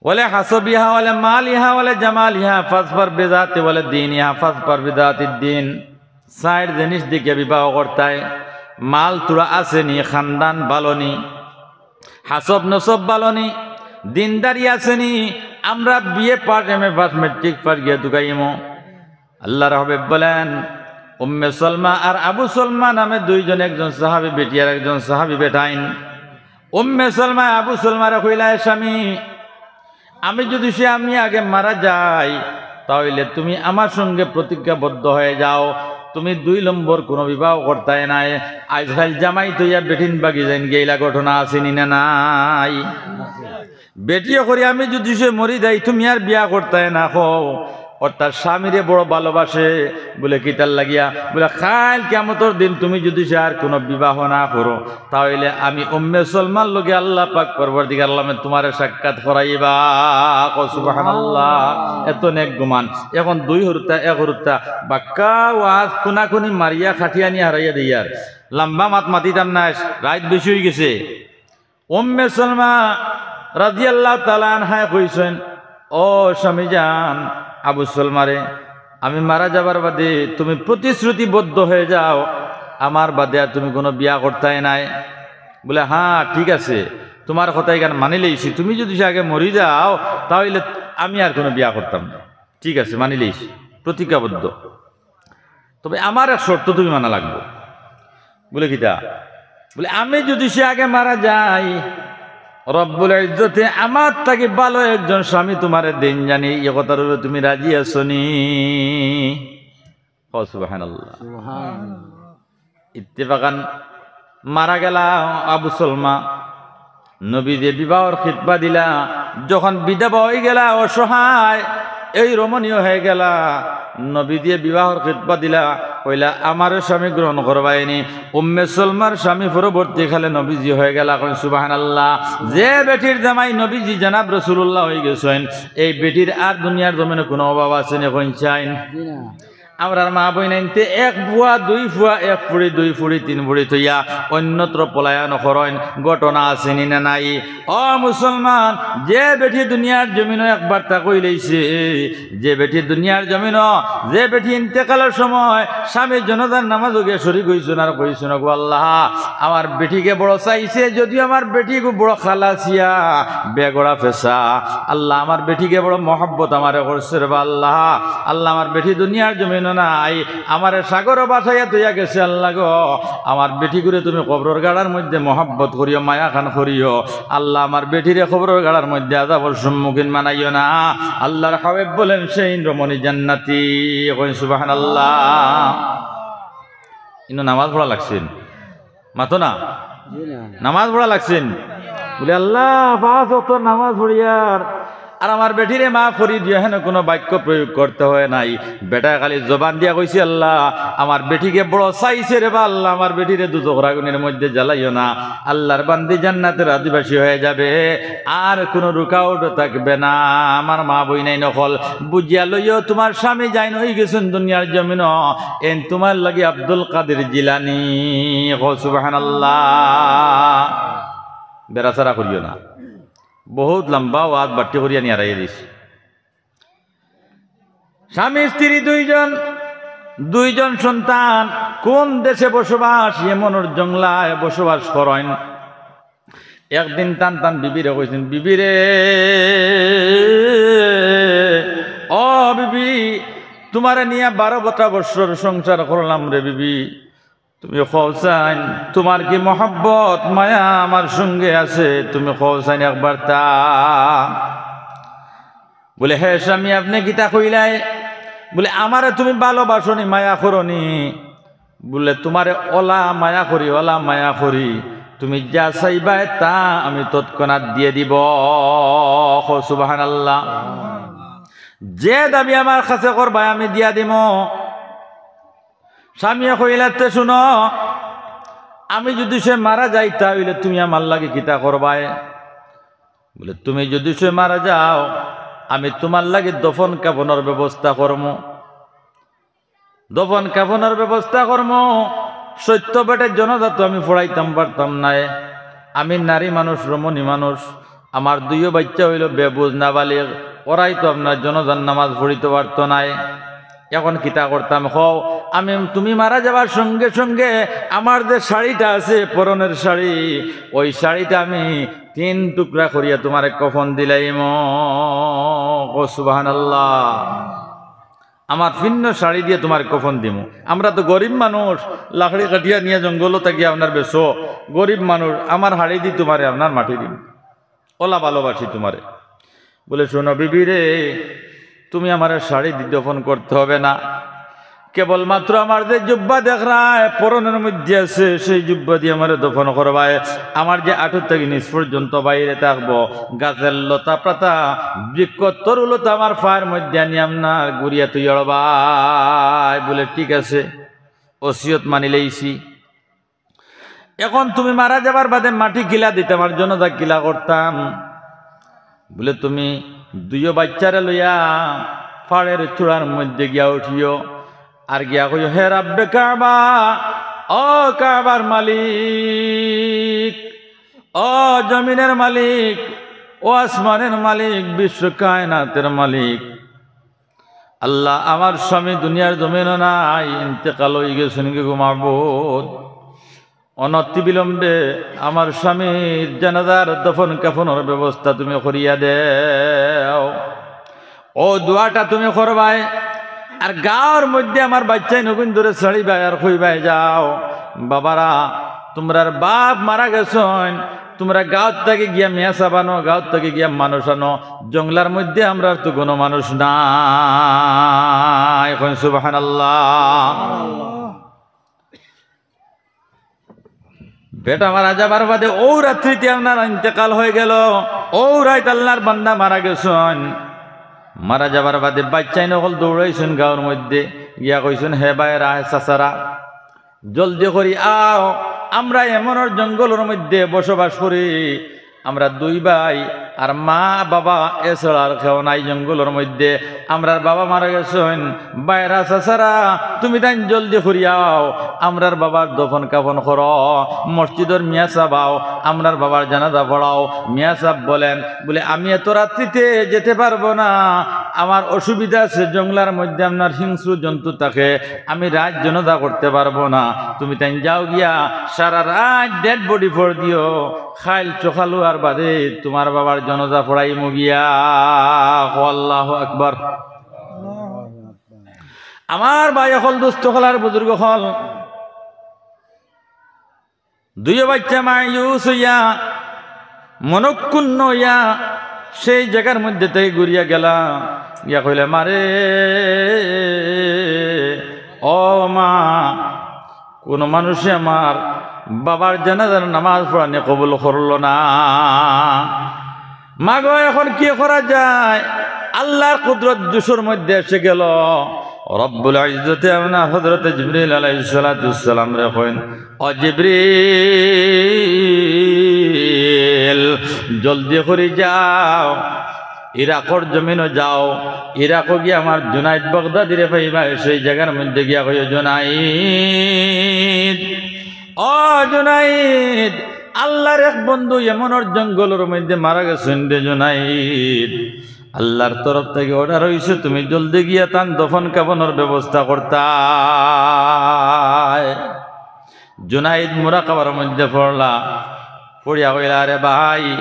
ওয়ালি হাসাবিহা, ওয়ালি মালিহা, ওয়ালি জামালিহা, ফাজফার বিজাতি, ওয়ালি দীনিহা, ফাজফার বিজাতিদ দীন।" চাইর জিনিস দেখিয়া বিবাহ করতায়। মাল থুড়া আছে নি, খানদান ভালো নি, হাসব নসব ভালো নি, দিনদারি আছে নি। আমরা BA pass, MA pass, matric pass গিয়া ঢুকাইমু। আল্লাহর হাবিব বলেন, উম্মে সালমা আর আবু সালমা নামে দুইজন, একজন সাহাবী বেটি আর একজন সাহাবী বেটাইন। উম্মে সালমা আবু সালমারে কইলা, "এ স্বামী, আমি যদি সে আমি আগে মারা যাই, তাহলে তুমি আমার সঙ্গে প্রতিজ্ঞাবদ্ধ হয়ে যাও, তুমি দুই নম্বর কোনো বিবাহ করতায় নায়।" আজকাল জামাই থইয়া বেটিন বাগি যাইন গেইলা ঘটনা আছে নি না নাই? বেটিয়ে করি, "আমি যদি সে মরি যাই, তুমি আর বিয়া করতায় না।" কও, অর্থাৎ স্বামীরে বড় ভালোবাসে। বলে, "কিতার লাগিয়া?" বলে, "কাইল কিয়ামতর দিন তুমি যদি সে আর কোনো বিবাহ না করো, তাহলে আমি উম্মে সালমার লগে আল্লাহ পাক পরওয়ারদিগার আলমে তোমারে সাক্ষাৎ করাইবা।" কও সুবহানাল্লাহ। এত নেক গুমান। এখন দুই হুরুতা, এক হুরুতা, বাক্কা ওয়াজ কুনাকুনি মারিয়া খাটিয়ানি হারাইয়া দিয়ার। লম্বা মাত মাতিতাম না, রাইত বেশি অইগেছে। উম্মে সালমা রাদিয়াল্লাহু তাআলা আনহায় কইছইন, "ও স্বামীজান, আবু সালমারে, আমি মারা যাবার বাদে তুমি প্রতিশ্রুতিবদ্ধ হয়ে যাও, আমার বাদে আর তুমি কোনো বিয়া করতায় নায়।" বলে, "হ্যাঁ, ঠিক আছে, তোমার কথা ইখান মানিলাইছি, তুমি যদি সে আগে মরি যাও, তাহলে আমি আর কোনো বিয়া করতাম না।" ঠিক আছে, মানিলাইছি, প্রতিজ্ঞাবদ্ধ। তবে আমার এক শর্ত তুমি মানা লাগবো। বলে, "কিতা?" বলে, "আমি যদি সে আগে মারা যাই, রব্বুল ইজ্জতে আমার থাকি ভালো একজন স্বামী তোমারে দেইন জানি, ই কথার উপরে তুমি রাজি আছো নি?" কও সুবহানাল্লাহ। ইত্তেফাকান মারা গেলা আবু সালমা। নবীজিয়ে বিবাহর খিতবা দিলা, যখন বিধবা অইগেলা, অসহায়, এই রমণীয় হয়ে গেলা, নবীজিয়ে বিবাহর খিতবা দিলা, কইলা, "আমারে স্বামী গ্রহণ করবায়নি।" উম্মে সালমার স্বামী পরবর্তীকালে নবীজি হয়ে গেলা। কইন সুবহানাল্লাহ। যে বেটির জামাই নবীজি জনাব রাসূলুল্লাহ অইগেছইন, এই বেটির আর দুনিয়ার জমিনো কোনো অভাব আছে নি? কইন চাইন। আমরার মা বইনাইন্তে এক ফুয়া, দুই ফুয়া, এক ফুড়ি, দুই ফুড়ি, তিন ফুড়ি থইয়া অন্যত্র পলায়ন করইন, ঘটনা আছে নি না নাই? ও মুসলমান, যে বেটি দুনিয়ার জমিনো একবার তা কইলাইছে, যে বেটি দুনিয়ার জমিনো, যে বেটি ইন্তেকালর সময় স্বামীর জানাজার নামাজো গিয়া শরিক অইছইন আর কইছইন, "গো আল্লাহ, আমার বেটিকে বড় চাইছে, যদিও আমার বেটিগু বড় খালাসিয়া, বেগড়া ফেসা, আল্লাহ, আমার বেটিকে বড় মহব্বত আমারে করছে রে বা আল্লাহ।" আল্লাহ, আমার বেটি দুনিয়ার জমিনো নাই, আমারে সাগরো ভাসাইয়া থইয়া গেছে। আল্লাহ গো, আমার বেটিগুরে তুমি কবরর গাড়ার মধ্যে মহব্বত করিও, মায়া খান করিও। আল্লাহ, আমার বেটিরে কবরর গাড়ার মধ্যে আযাবর সম্মুখীন বানাইও না। আল্লাহর হাবিব বলেন, "সেই রমণী জান্নাতি।" কইন সুবহানাল্লাহ। ইনো নামাজ পড়া লাগছে নি? মাতো না? নামাজ পড়া লাগছে নি? বলে, "আল্লাহ, পাঁচ ওয়াক্ত নামাজ পড়িয়ার আর আমার বেটিরে মাফ করি দিও, হেন কোনো বাক্য প্রয়োগ করতে হয় নাই। বেটায় খালি জবান দিয়া কইছে, "আল্লাহ, আমার বেটিকে বড় চাইছে রে বা আল্লাহ, আমার বেটিরে দুজখর আগুনের মধ্যে জ্বালাইও না।" আল্লাহর বান্দি জান্নাতের অধিবাসী হয়ে যাবে, আর কোনো রুকাওট থাকবে না। আমার মা বইনাইন অকল, বুঝিয়া লইও, তোমার স্বামী যাইন অই গেছইন দুনিয়ার জমিনো, এন তোমার লাগি আব্দুল কাদের জিলানী। কও সুবহানাল্লাহ। বেড়াছাড়া করিও না, বহুত লম্বা ওয়াজ বাট্টি করিয়া নিয়া হারাইয়া দিছি। স্বামী স্ত্রী দুইজন, দুইজন সন্তান, কোন দেশে বসবাস? ইয়েমনর জংলায় বসবাস করইন। একদিন তান তান বিবিরে কইছইন, "বিবিরে, ও বিবি, তোমারে নিয়া বারো বছর সংসার করলাম রে বিবি, তুমি কও চাইন, তোমার কি মহব্বত মায়া আমার সঙ্গে আছে? তুমি কও চাইন একবার তা।" বলে, "হে স্বামী, আপনে কিতা কইলায়?" বলে, "আমারে তুমি ভালোবাসো নি, মায়া করো নি?" বলে, "তোমারে অলা মায়া করি, অলা মায়া করি, তুমি যা চাইবায় তা আমি তৎক্ষণাৎ দিয়া দিমু।" কও সুবহানাল্লাহ। যে দাবি আমার কাছে করবায় আমি দিয়া দিমু। স্বামীয়ে কইলা, "তে হুনো, আমি যুদি সে মারা যাই, তা অইলে তুমি আমার লাগি কিতা করবায়?" বলে, "তুমি যুদি সে মারা যাও, আমি তোমার লাগি দফন কাফনর ব্যবস্থা করমু, দফন কাফনর ব্যবস্থা করমু। সত্য বেটার জানাজা তো আমি পড়াইতাম পারতাম নায়, আমি নারী মানুষ, রমণী মানুষ, আমার দুইও বাইচ্চা অইলো বেবুঝ নাবালিগ, ওরাই তো আপনার জানাজার নামাজ পড়িতো পারতো নায়। এখন কিতা করতাম কও, আমি, তুমি মারা যাবার সঙ্গে সঙ্গে আমার যে শাড়িটা আছে, পরনের শাড়ি, ওই শাড়িটা আমি তিন টুকরা করিয়া তোমারে কফন দিলাইমু।" কও সুবহানাল্লাহ। "আমার ফিন্ন শাড়ি দিয়া তোমারে কফন দিমু। আমরা তো গরিব মানুষ, লাকড়ি কাটিয়া নিয়া জঙ্গলো থাকিয়া আপনার বেচো, গরিব মানুষ, আমার শাড়ি দি তোমারে আপনার মাটি দিমু।" অলা ভালোবাসি তোমারে। বলে, "হুনো বিবি রে, তুমি আমারে শাড়ি দি দফন করতে হবে না, কেবলমাত্র আমার যে জুব্বা দেখরায় পরনের মধ্যে আছে, সেই জুব্বা দি আমারে দফন করবায়। আমার যে আঁটুর থাকি নিচ পর্যন্ত বাইরে থাকবো, গাছের লতা পাতা, বৃক্ষ তরুলতা আমার পায়ের মধ্যে আনি আপনার গুড়িয়া তুই অড়বায়।" বলে, "ঠিক আছে, ওসিয়ত মানিলাইছি।" "এখন তুমি মারা যাবার বাদে মাটি কিলা দিতাম আর জানাজা কিলা করতাম?" বলে, "তুমি দুইও বাইচ্চারে লইয়া পাড়ের চূড়ার মধ্যে গিয়া উঠিও, আর গিয়া কইও, 'হে রাব্বে কাবা, ও কাবার মালিক, ও জমিনের মালিক, ও আসমানের মালিক, বিশ্ব কায়নাতের মালিক, আল্লাহ, আমার স্বামী দুনিয়ার জমিনো নাই, ইন্তেকাল অই গেছইন গি গো মাবুদ। অনতিবিলম্বে আমার স্বামীর জানাজার দফন কাফনর ব্যবস্থা তুমি করিয়া দেও।'" ও দোয়াটা তুমি করবায়। আর গাঁওর মধ্যে আমার বাইচ্চাইন অগুইন ধরে ছাড়িবায় আর কইবায়, "যাও বাবারা, তোমরার বাপ মারা গেছইন, তোমরা গাঁওত থাকি গিয়া মিয়া সাব আনো, গাঁওত থাকি গিয়া মানুষ আনো, জংলার মধ্যে আমরার তো কোনো মানুষ নাই।" কইন সুবহানাল্লাহ। বেটা মারা যাবার বাদে অউ রাত্রিতে আপনার ইন্তেকাল অই গেলো, অউ রাইত আল্লার বান্দা মারা গেছইন। মারা যাবার বাদে বাইচ্চাইন অকল দৌড়াইছইন গাঁওর মধ্যে, গিয়া কইছইন, "হে ভাইরা, হে চাচারা, জলদি করি আও, আমরা এমনর জঙ্গলর মধ্যে বসবাস করি, আমরা দুই ভাই, আর মা বাবা এছাড়া আর কেউ নাই জঙ্গলর মধ্যে। আমরার বাবা মারা গেছইন, ভাইরা চাচারা, তুমি তাইন জলদি করি আও, আমরার বাবার দফন কাফন করো, মসজিদর মিয়া সাব আও, আমরার বাবার জানাজা পড়াও।" মিয়া সাব বলেন, বলে, "আমি এত রাত্রিতে যেতে পারবো না, আমার অসুবিধা আছে, জঙ্গলার মধ্যে আপনার হিংস্র জন্তু থাকে, আমি রাইত জানাজা করতে পারবো না, তুমি তাইন যাও গিয়া সারা রাইত ডেড বডি পড় দিও, কাইল সকাল অওয়ার বাদে তোমার বাবার জানাজা পড়াইমু গিয়া।" কও আল্লাহু আকবার। আমার ভাই অকল, দোস্ত অকল আর বুজুর্গ অকল, দুইও বাইচ্চা মায়ুস অইয়া, মনক্ষুণ্ণ অইয়া সেই জাগার মধ্যে থাকি ঘুরিয়া গেলা। গিয়া কইলা, "মারে, ও মা, কোনো মানুষে আমার বাবার জানাজার নামাজ পড়ানি কবুল করলো না।" মাগো, এখন কি করা যায়? আল্লাহর কুদরত জোশর মধ্যে এসে গেল। রব্বুল ইজ্জতে আপনার হযরতে জিবরিল আলাইহিস সালাতু ওয়াস সালামরে কইন, "ও জিবরিল, জলদি করি যাও, ইরাকর জমিনো যাও, ইরাকো গিয়া আমার জুনাইদ বাগদাদিরে পাইবা, সেই জাগার মধ্যে গিয়া কইও, 'জুনাইদ, ও জুনাইদ, আল্লাহর এক বন্ধু ইয়েমনর জঙ্গলর মধ্যে মারা গেছইন রে জুনাইদ। আল্লাহর তরফ থাকি অর্ডার অইছে, তুমি জলদি গিয়া তান দফন কাফনর ব্যবস্থা করতায়।'" জুনাইদ মুরাকাবার মধ্যে পড়লা, পড়িয়া কইলা, "আরে ভাই,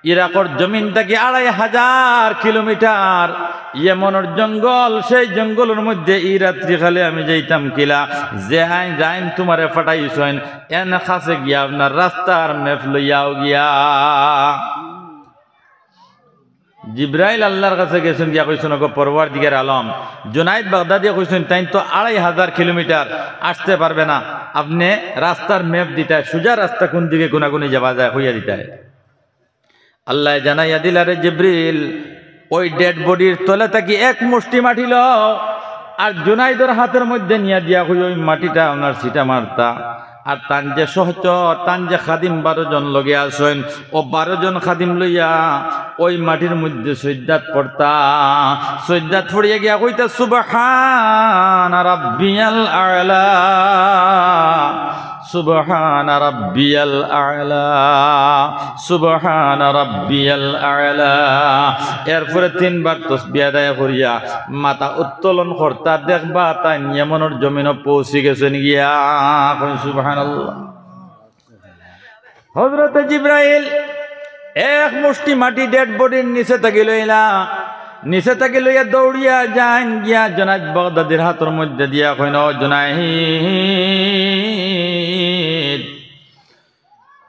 ইরাকর জমিন থাকি আড়াই হাজার কিলোমিটার ইয়েমনর জঙ্গল, সেই জঙ্গলর মধ্যে ই রাত্রি খালি আমি যাইতাম কিলা? যে আইন যাইন তুমারে পাঠাইছইন, এন কাছে গিয়া আপনার রাস্তার ম্যাপ লইয়াও গিয়া।" জিব্রাইল আল্লাহর কাছে গেছইন, গিয়া কইছইন, "ওগো পরওয়ারদিগার আলম, জুনাইদ বাগদাদিয়ে কইছইন, তাইন তো আড়াই হাজার কিলোমিটার আসতে পারবে না, আপনে রাস্তার ম্যাপ দিতায়, সোজা রাস্তা কোন দিকে কোনাকুনি যাওয়া যায়, কইয়া দিতায়।" আল্লায় জানাইয়া দিলা, "রে জিব্রিল, ওই ডেড বডির তলে থাকি এক মুষ্টি মাটি লও, আর জুনাইদর হাতর মধ্যে নিয়া দিয়া কইও, ওই মাটিটা আপনার ছিটা মারতা।" আর তান যে সহচর, তান যে খাদিম বারো জন লগে আছইন, ও বারো জন খাদিম লইয়া ওই মাটির মধ্যে সইজদাত পড়তা। সইজদাত পড়িয়া গিয়া কইতা, "সুবহানা রাব্বিয়াল আ'লা, সুবহানা রাব্বিয়াল আ'লা, সুবহানা রাব্বিয়াল আ'লা।" এরপরে তিনবার তসবিহ আদায় করিয়া মাথা উত্তোলন করতা, দেখবা তাইন ইয়েমনর জমিনো পৌঁছি গেছইন গিয়া। কইন সুবহানাল্লাহ। হযরতে জিব্রাইল এক মুষ্টি মাটি ডেড বডির নিচে থাকি লইলা, নিচে থাকি লইয়া দৌড়িয়া যাইন গিয়া জুনাইদ বাগদাদির হাতর মধ্যে দিয়া কইন, "ও জুনাইদ,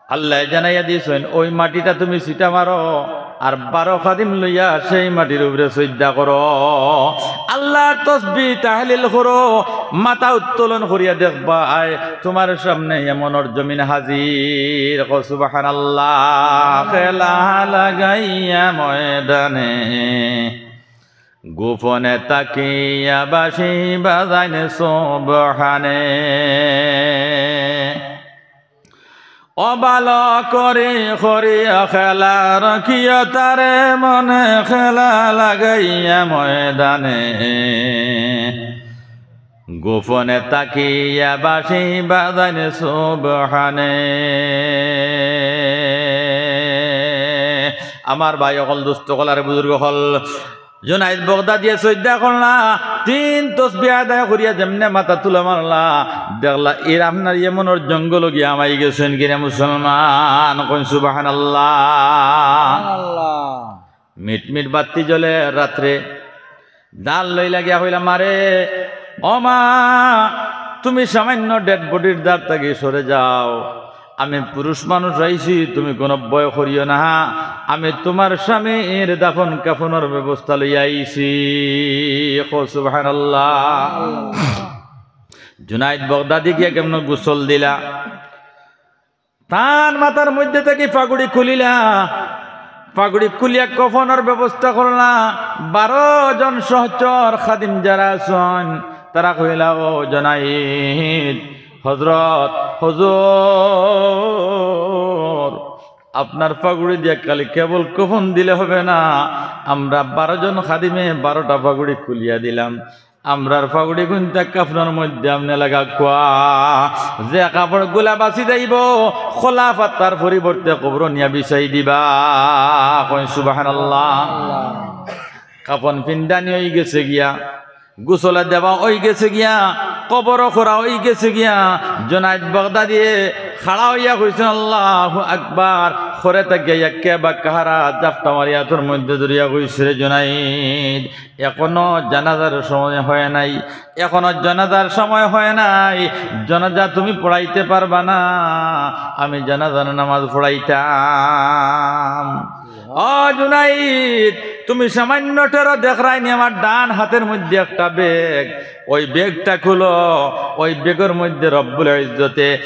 আল্লায় জানাইয়া দিছইন, ওই মাটিটা তুমি ছিটা মারো, আর বারো খাদিম লইয়া সেই মাটির উপরে সইজদা করো, আল্লাহর তসবিহ তাহলিল করো, মাথা উত্তোলন করিয়া দেখবায়, তুমার সামনে ইয়েমনর জমিন হাজির।" কও সুবহানাল্লাহ। খেলা লাগাইয়া ময়দানে, গোপনে তাকিয়া বাঁশি বাজাইন সুবহানে। ও ভালো করি করিয়া খেলা, রাখিয়া তারে মনে, খেলা লাগাইয়া ময়দানে, গোপনে তাকিয়া বাঁশি বাজাইন সুবহানে। আমার ভাই অকল, দোস্ত অকল, আর বুজুর্গ অকল, জুনাইদ বাগদাদিয়ে সইজদা করলা, তিন তসবিহ আদায় করিয়া যেমনে মাথা তুলা মারলা, দেখলা এর আপনার ইয়েমনর জঙ্গলো গিয়া হামাই গেছইন গিরে মুসলমান। কইন সুবহানাল্লাহ। আল্লাহ। মিটমিট বাত্তি জ্বলে রাত্রে, জাল লইলা গিয়া কইলা, "মারে, ও মা, তুমি সামান্য ডেড বডির ধার থাকি সরে যাও, আমি পুরুষ মানুষ আইছি, তুমি কোনো ভয় করিও না, আমি তুমার স্বামীর দাফন কাফনর ব্যবস্থা লইয়া আইছি।" কও সুবহানাল্লাহ। জুনাইদ বাগদাদি গিয়া কেমনে গোসল দিলা, তান মাথার মধ্যে থাকি পাগুড়ি খুলিলা, পাগুড়ি খুলিয়া কফনর ব্যবস্থা করলা। বারো জন সহচর খাদিম যারা আছইন, তারা কইলা, "ও জুনাইদ, হযরত, হুজুর, আপনার পাগুড়ি দিয়া খালি কেবল কফন দিলে হবে না, আমরা বারো জন খাদিমে বারোটা পাগুড়ি খুলিয়া দিলাম, আমরার পাগুড়ি গুনতা কাফনর মধ্যে আপনে লাগা কুয়া, যে কাপড়গুলা বাঁচি যাইবো, খোলা পাতার পরিবর্তে কবরো নিয়া বিছাই দিবা।" কইন সুবহানাল্লাহ। কাফন পিন্দানি অই গেছে গিয়া, গোসলে দেওয়া অই গেছে গিয়া, কবরো করা অই গেছে গিয়া। জুনাইদ বাগদাদিয়ে খাড়া অইয়া কইছইন, "আল্লাহু আকবার।" খরে থাকিয়া একে বাক্কা হারা জাপটা মারিয়া আতর মধ্যে ধরিয়া কইছে, "রে জুনাইদ, এখনো জানাজার সময় হয় নাই, এখনো জানাজার সময় হয় নাই, জানাজা তুমি পড়াইতে পারবা না, আমি জানাজার নামাজ পড়াইতাম।" ও জুনাইদ, তুমি সামান্য টেরো দেখরায়নি আমার ডান হাতের মধ্যে একটা ব্যাগ, ওই ব্যাগটা খুলো, ওই ব্যাগর মধ্যে রব্বুল ইজ্জতে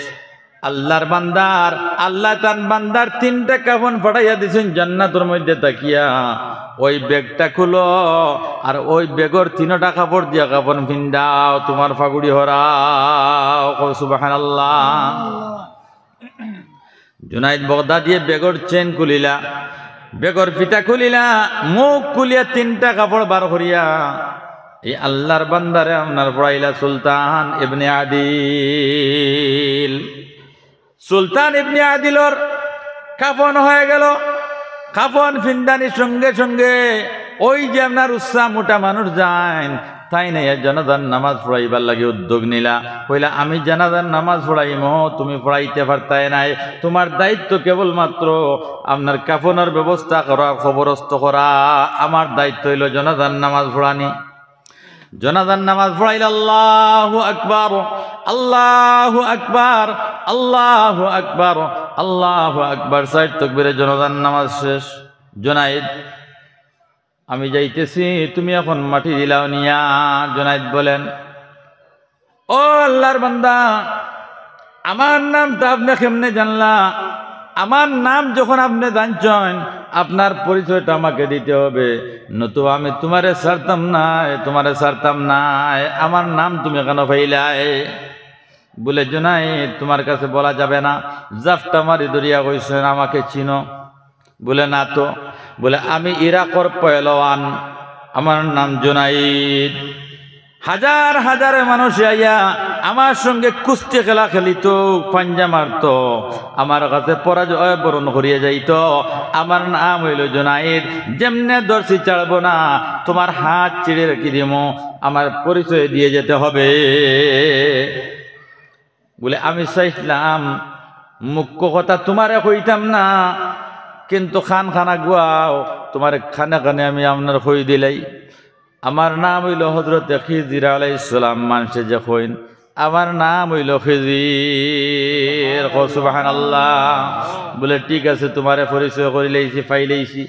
আল্লাহর বান্দার, আল্লায় তান বান্দার তিনটা কাফন পাঠাইয়া দিছইন জান্নাতর মধ্যে থাকিয়া। ওই ব্যাগটা খুলো, আর ওই ব্যাগর তিনটা কাপড় দিয়া কাফন ফিন্দাও, তুমার ফাগুড়ি হরাও। কও সুবহানাল্লাহ। জুনাইদ বগদাদিয়ে ব্যাগর চেইন খুলিলা, ব্যাগর ফিতা খুলিলা, মুখ খুলিয়া তিনটা কাপড় বার করিয়া এই আল্লাহর বান্দারে আপনার পড়াইলা সুলতান ইবনে আদিল। সুলতান ইবনে আদিলর কাফন হয়ে গেল। কাফন ফিন্দানির সঙ্গে সঙ্গে ওই যে আপনার উচ্চা মোটা মানুষ যাইন, তাইন আইয়া জানাজার নামাজ পড়াইবার লাগি উদ্যোগ নিলা। কইলা, "আমি জানাজার নামাজ পড়াইমু, তুমি পড়াইতে পারতায় নায়, তুমার দায়িত্ব কেবলমাত্র আপনার কাফনর ব্যবস্থা করা, কবরস্থ করা, আমার দায়িত্ব অইলো জানাজার নামাজ পড়ানি।" জানাজার নামাজ পড়াইলা, আল্লাহু আকবার, আল্লাহু আকবার, আল্লাহু আকবার, আল্লাহু আকবার। চাইর তকবীরে জানাজার নামাজ শেষ। জুনাইদ, আমি যাইতেছি, তুমি এখন মাটি দিলাও নিয়া। জুনাইদ বলেন, "ও আল্লাহর বান্দা, আমার নামটা আপনে কেমনে জানলা? আমার নাম যখন আপনে জানছইন, আপনার পরিচয়টা আমাকে দিতে হবে, নতুবা আমি তুমারে ছাড়তাম নায়, তুমারে ছাড়তাম নায়। আমার নাম তুমি কেনে পাইলায়?" বলে, "জুনাইদ, তুমার কাছে বলা যাবে না।" জাপটা মারি ধরিয়া কইছইন, "আমাকে চিনো?" বলে, "না তো।" বলে, "আমি ইরাকর পয়লওয়ান, আমার নাম জুনাইদ। হাজার হাজারে মানুষ আইয়া আমার সঙ্গে কুস্তি খেলা খেলিত, পাঞ্জা মারত, আমার কাছে পরাজয় বরণ করিয়া যাইত। আমার নাম অইলো জুনাইদ, যেমনে ধরছি ছাড়বো না, তুমার হাত ছিঁড়ে রাখি দিমু, আমার পরিচয় দিয়ে যেতে হবে।" বলে, "আমি চাইছিলাম মুখ্য কথা তুমারে কইতাম না, কিন্তু খান খানা গুয়াও তুমারে খানে খানে আমি আপনার কই দিলাই। আমার নাম অইলো হজরতে খিজির আলাইহিস সালাম, মানষে যে কইন, আমার নাম অইলো খিজির।" কও সুবহানাল্লাহ। বলে, "ঠিক আছে, তুমারে পরিচয় করিলাইছি, পাইলাইছি।"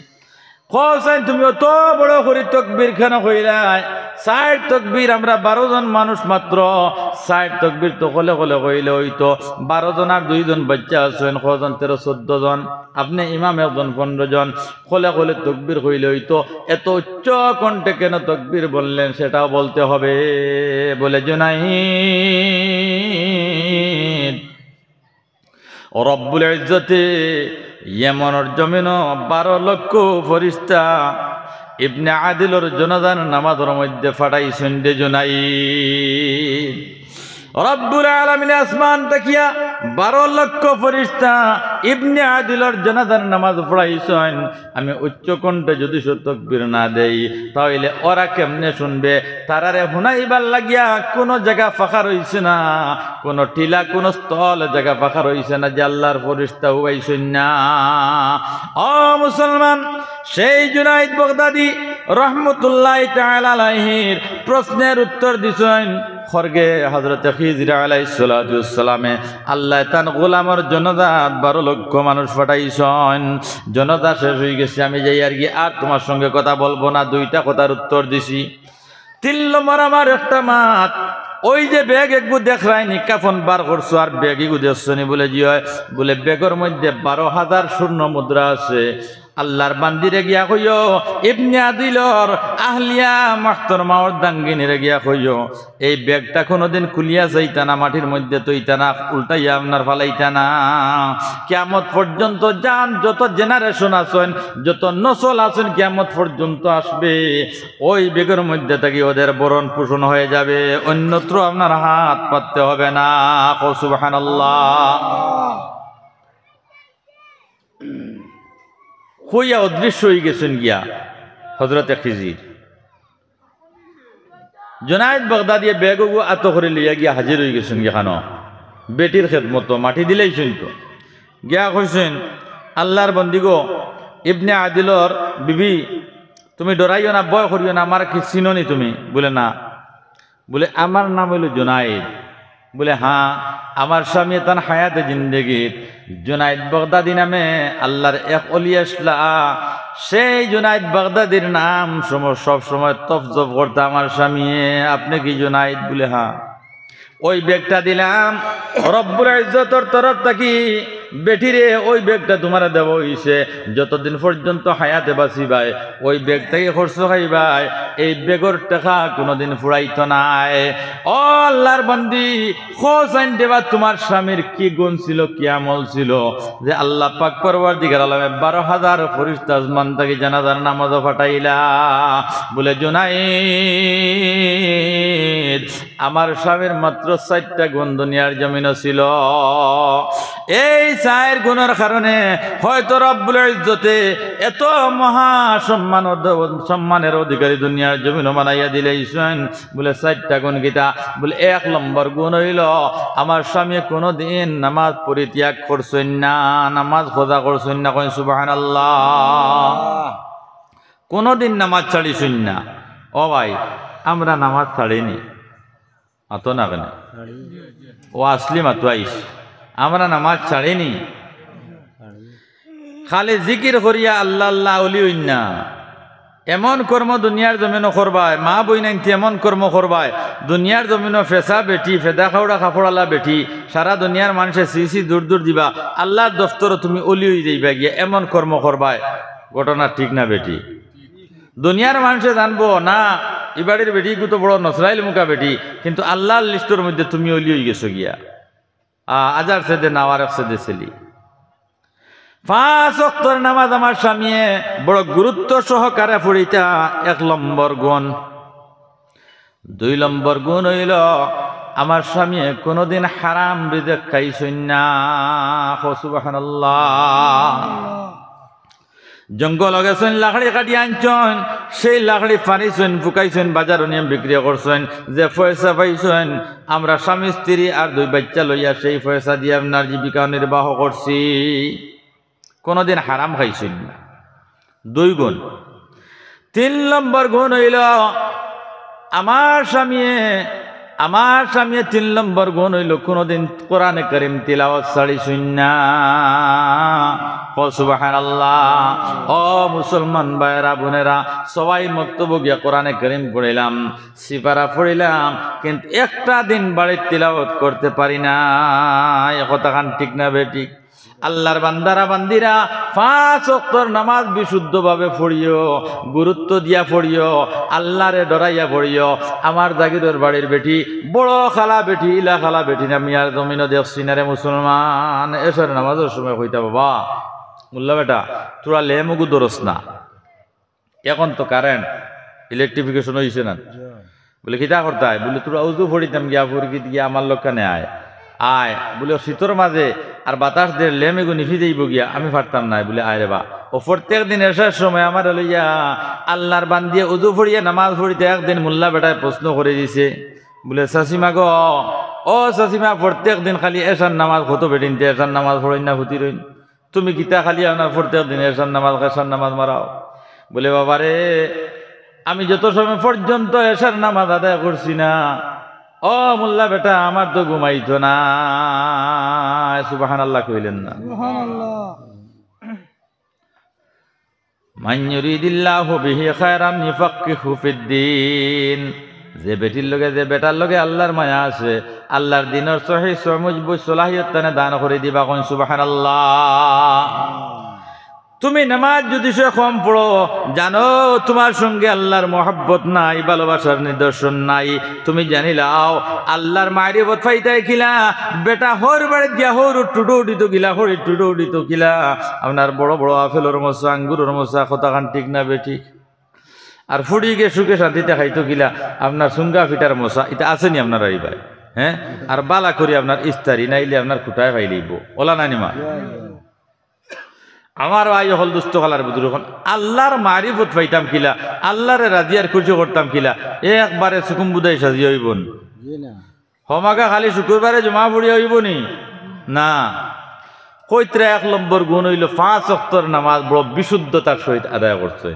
কও চাইন, "তুমি অত বড় করি তকবীর কেনে কইলায়? চাইর তকবীর, আমরা বারো জন মানুষ মাত্র, চাইর তকবীর তো কলে কলে কইলে অইতো, বারো জন আর দুইজন বাইচ্চা আছইন, কয়জন, তেরো চৌদ্দ জন, আপনে ইমাম একজন, পনরো জন, কলে কলে তকবীর কইলে অইতো, এত উচ্চ কণ্ঠে কেনে তকবীর বললেন, সেটাও বলতে হবে।" বলে, জুনাইদ, রব্বুল ইজ্জতে ইয়েমনর জমিনো বারো লক্ষ ফিরিস্তা ইবনে আদিলর জানাজার নামাজর মধ্যে পাঠাইছইন রে জুনাইদ। রব্বুল আলামিনে আসমান থাকিয়া বারো লক্ষ ফিরিস্তা ইবনে আদিলর জানাজার নামাজ পড়াইছইন। আমি উচ্চ কণ্ঠে যদি সে তকবীর না দেই, তাইলে ওরা কেমনে শুনবে? তারারে হুনাইবার লাগিয়া কুনু জাগা ফাঁকা রইছে না, কুনু টিলা, কুনু স্থল জাগা ফাঁকা রইছে না যে আল্লাহর ফিরিস্তা উবাইছইন না। ও মুসলমান, সেই জুনাইদ বাগদাদি রহমতুল্লাহি তাআলা আলাইহির প্রশ্নের উত্তর দিছইন। খরগে হজরতে খিজির আলাইহিস সালাতু ওয়াস সালামে আল্লায় তান গোলামর জানাজাত বারো লক্ষ মানুষ পাঠাইছইন। জানাজা শেষ অইগেছে, আমি যাইয়ারগি, আর তুমার সঙ্গে কথা বলবো না, দুইটা কথার উত্তর দিছি। তিন নম্বর আমার একটা মাত, ওই যে ব্যাগ এগু দেখরায়নি, কাফন বার করছো আর ব্যাগ এগু দেখছোনি? বলে, জি অয়। বলে, ব্যাগর মধ্যে বারো হাজার স্বর্ণ মুদ্রা আছে। আল্লাহর বান্দিরে গিয়া কইও, ইবনে আদিলর আহলিয়া মুহতারামা অর্ধাঙ্গিনীরে গিয়া কইও, এই ব্যাগটা কুনুদিন খুলিয়া চাইতা না, মাটির মধ্যে থইতা না, উল্টাইয়া আপনার ফালাইতা না। কিয়ামত পর্যন্ত যান যত generation আছইন, যত নসল আছইন, কিয়ামত পর্যন্ত আসবে, ওই ব্যাগর মধ্যে থাকি ওদের ভরণ পোষণ হয়ে যাবে, অন্যত্র আপনার হাত পাততে হবে না। কও সুবহানাল্লাহ। কইয়া অদৃশ্য অইগেছইন গিয়া হজরতে খিজির। জুনাইদ বাগদাদিয়ে ব্যাগ ওগু আতো করি লইয়া গিয়া হাজির অইগেছইন গিয়া খানো, বেটির খেদমতো মাটি দিলাইছইন তো। গিয়া কইছইন, "আল্লাহর বন্দিগো, ইবনে আদিলর বিবি, তুমি ডরাইও না, ভয় করিও না, আমারে কি চিনোনি তুমি?" বলে, "না।" বলে, "আমার নাম অইলো জুনাইদ।" বলে, "হ্যাঁ, আমার স্বামী তান হায়াতে জিন্দেগিত জুনাইদ বাগদাদি নামে আল্লাহর এক অলি আছলা, সেই জুনাইদ বাগদাদির নাম সম-, সব সময় তপ জপ করতা আমার স্বামীয়ে। আপনে কি জুনাইদ?" বলে, "হ্যাঁ।" ওই ব্যাগটা দিলাম রব্বুল ইজ্জতর তরফ থাকি, বেটিরে, ওই ব্যাগটা তুমারে দেওয়া অইছে। যতদিন পর্যন্ত হায়াতে বাঁচিবায়, ওই ব্যাগ থাকি খরচ খাইবায়, এই ব্যাগর টেকা কুনুদিন ফুরাইতো নায়। ও আল্লার বান্দি, কও চাইন দেবা তুমার স্বামীর কি গুণ ছিল, কি আমল ছিল, যে আল্লা পাক পরওয়ারদিগার আলমে বারো হাজার ফিরিস্তা আসমান থাকি জানাজার নামাজো পাঠাইলা। বুলে, জুনাইদ, আমার স্বামীর মাত্র চাইরটা গুণ দুনিয়ার জমিনো ছিল। এই চাইর গুণর কারণে হয়তো রব্বুল ইজ্জতে এত মহা সম্মানর দ-, সম্মানর অধিকারী দুনিয়ার জমিনো বানাইয়া দিলাইছইন। বুলে, চাইরটা গুণ কিতা? বুলে, এক নম্বর গুণ অইলো, আমার স্বামীয়ে কুনুদিন নামাজ পরিত্যাগ করছইন না, নামাজ কাজা করছইন না। কইন সুবহানাল্লাহ। কুনুদিন নামাজ ছাড়িছইন না। ও ভাই, আমরা নামাজ ছাড়িনি। মাতো না কেনে? ও আসলি মাতো আইস। আমরা নামাজ ছাড়িনি। খালি জিকির করিয়া আল্লা আল্লা অলি অইন না। এমন কর্ম দুনিয়ার জমিনো করবায়, মা বইনাইন্তে এমন কর্ম করবায়, দুনিয়ার জমিনো ফেসা বেটি, ফেদা খাওড়া কাপড়আলা বেটি, সারা দুনিয়ার মানষে ছি ছি দূর দূর দিবা, আল্লার দফতরো তুমি অলি অইযাইবা গিয়া, এমন কর্ম করবায়। ঘটনা ঠিক না বেটি? দুনিয়ার মানষে জানবো না, ই বাড়ির বেটি কত বড় নসরাইল মুখা বেটি, কিন্তু আল্লার লিস্টর মধ্যে তুমি অলি অইগেছো গিয়া। আ, আজার ছেদে নাওয়ার এক ছেদে ছেলি। পাঁচ ওয়াক্তর নামাজ আমার স্বামীয়ে বড় গুরুত্ব সহকারে পড়িতা, এক নম্বর গুণ। দুই নম্বর গুণ অইলো, আমার স্বামীয়ে কুনুদিন হারাম রিজেক খাইছইন না। কও সুবহানাল্লাহ। জঙ্গলো গেছইন, লাকড়ি কাটিয়া আনছইন, সেই লাকড়ি ফাড়িছইন, ফুকাইছইন, বাজারো নিয়া বিক্রি করছইন, যে পয়সা পাইছইন, আমরা স্বামী স্ত্রী আর দুই বাইচ্চা লইয়া সেই পয়সা দিয়া আপনার জীবিকা নির্বাহ করছি। কুনুদিন হারাম খাইছইন না। দুই গুণ। তিন নম্বর গুণ অইলো, আমার স্বামীয়ে, আমার স্বামীয়ে তিন নম্বর গুণ অইলো, কুনুদিন কোরআনে করিম তিলাওয়াত ছাড়িছইন না। কও সুবহানাল্লাহ। ও মুসলমান ভাইরা, বোনেরা, সবাই মক্তবো গিয়া কোরআনে করিম পড়িলাম, সিপারা পড়িলাম, কিন্তু একটা দিন বাড়িত তিলাওয়াত করতে পারি না। এ কথাখান ঠিক না বেঠিক? আল্লার বান্দারা বান্দিরা, পাঁচ ওয়াক্তর নামাজ বিশুদ্ধভাবে পড়িও, গুরুত্ব দিয়া পড়িও, আল্লারে ডরাইয়া পড়িও। আমার জাগিরর বাড়ির বেটি, বড় কালা বেটি, ইলা কালা বেটি না মিয়ার জমিনো দেখছি না রে মুসলমান। এশার নামাজর সময় কইতা, "বাবা, মোল্লা বেটা, থুড়া লেম অগু ধরস না।" এখন তো কারেন্ট, ইলেকট্রিফিকেশন অইছে না। বুলে, "কিতা করতায়?" বুলে, "থুড়া উজু পড়িতাম গিয়া, ফুরকিত গিয়া আমার লগে কেনে আয়।" আয়। বুলে, "শীতর মাঝে আর বাতাস দের লেম এগু নিভি যাইবো গিয়া, আমি পারতাম নায়।" বুলে, "আয় রে বা।" ও প্রত্যেক দিন এশার সময় আমারে লইয়া আল্লার বান্দিয়ে উজু পড়িয়া নামাজ পড়িতা, একদিন মোল্লা বেটায় প্রশ্ন করি দিছে। বুলে, "চাচিমা গো, ও চাচিমা, প্রত্যেক দিন খালি এশার নামাজ কত বেটিন্তে এশার নামাজ পড়ইন না, ফুতি রইন।" তুমি কিতা খালি আপনার প্রত্যেক দিন এশার নামাজ, এশার নামাজ মারাও? বুলে, "বাবারে, আমি যত সময় পর্যন্ত এশার নামাজ আদায় করছি না, ও মোল্লা বেটা, আমার তো ঘুমাইতো না।" সুবহানাল্লাহ কইলেন না? সুবহানাল্লাহ। মান ইউরিদিল্লাহু বিহি খায়রান ইউফাক্কিহু ফিদ্দিন। যে বেটির লগে, যে বেটার লগে আল্লার মায়া আছে, আল্লার দিনর সহি সমুজ বুঝ সলাহিয়ত তানে দান করি দিবা। কইন সুবহানাল্লাহ। তুমি নামাজ যুদি সে কম পড়ো, জানো তুমার সঙ্গে আল্লার মহব্বত নাই, ভালোবাসার নিদর্শন নাই। তুমি জানিলাও, আল্লার মারিফত পাইতায় কিলা, বেটা হউর বাড়িত গিয়া হউর টুটো উঠিত কিলা, হউর টুটো উঠিত কিলা, আপনার বড় বড় আপেলর মশা, আঙ্গুরর মশা, কথাখান ঠিক না বেঠিক? আর ফুড়ি গিয়া সুখে শান্তিতে খাইতো কিলা, আপনার সুঙ্গা ফিটার মশা, ইতা আছে নি আপনার আরি ভাই? হ্যাঁ? আর বালা করি আপনার ইস্তারি, নাইলে আপনার খুটায় পাইলিব। ওলা নানি মা? আমার ভাই অকল, দুস্ত কালার বুজুর্গ অকল, আল্লার মারিফত পাইতাম কিলা, আল্লারে রাজি আর খুশি করতাম কিলা, একবারে সুকুম বুদাই সাজি অইবো নি? জি না। হমাকা খালি শুক্রবারে জুমা পড়িয়া অইবো নি? না। কইত্রা এক নম্বর গুণ অইলো পাঁচ ওয়াক্তর নামাজ বড় বিশুদ্ধতার সহিত আদায় করছে।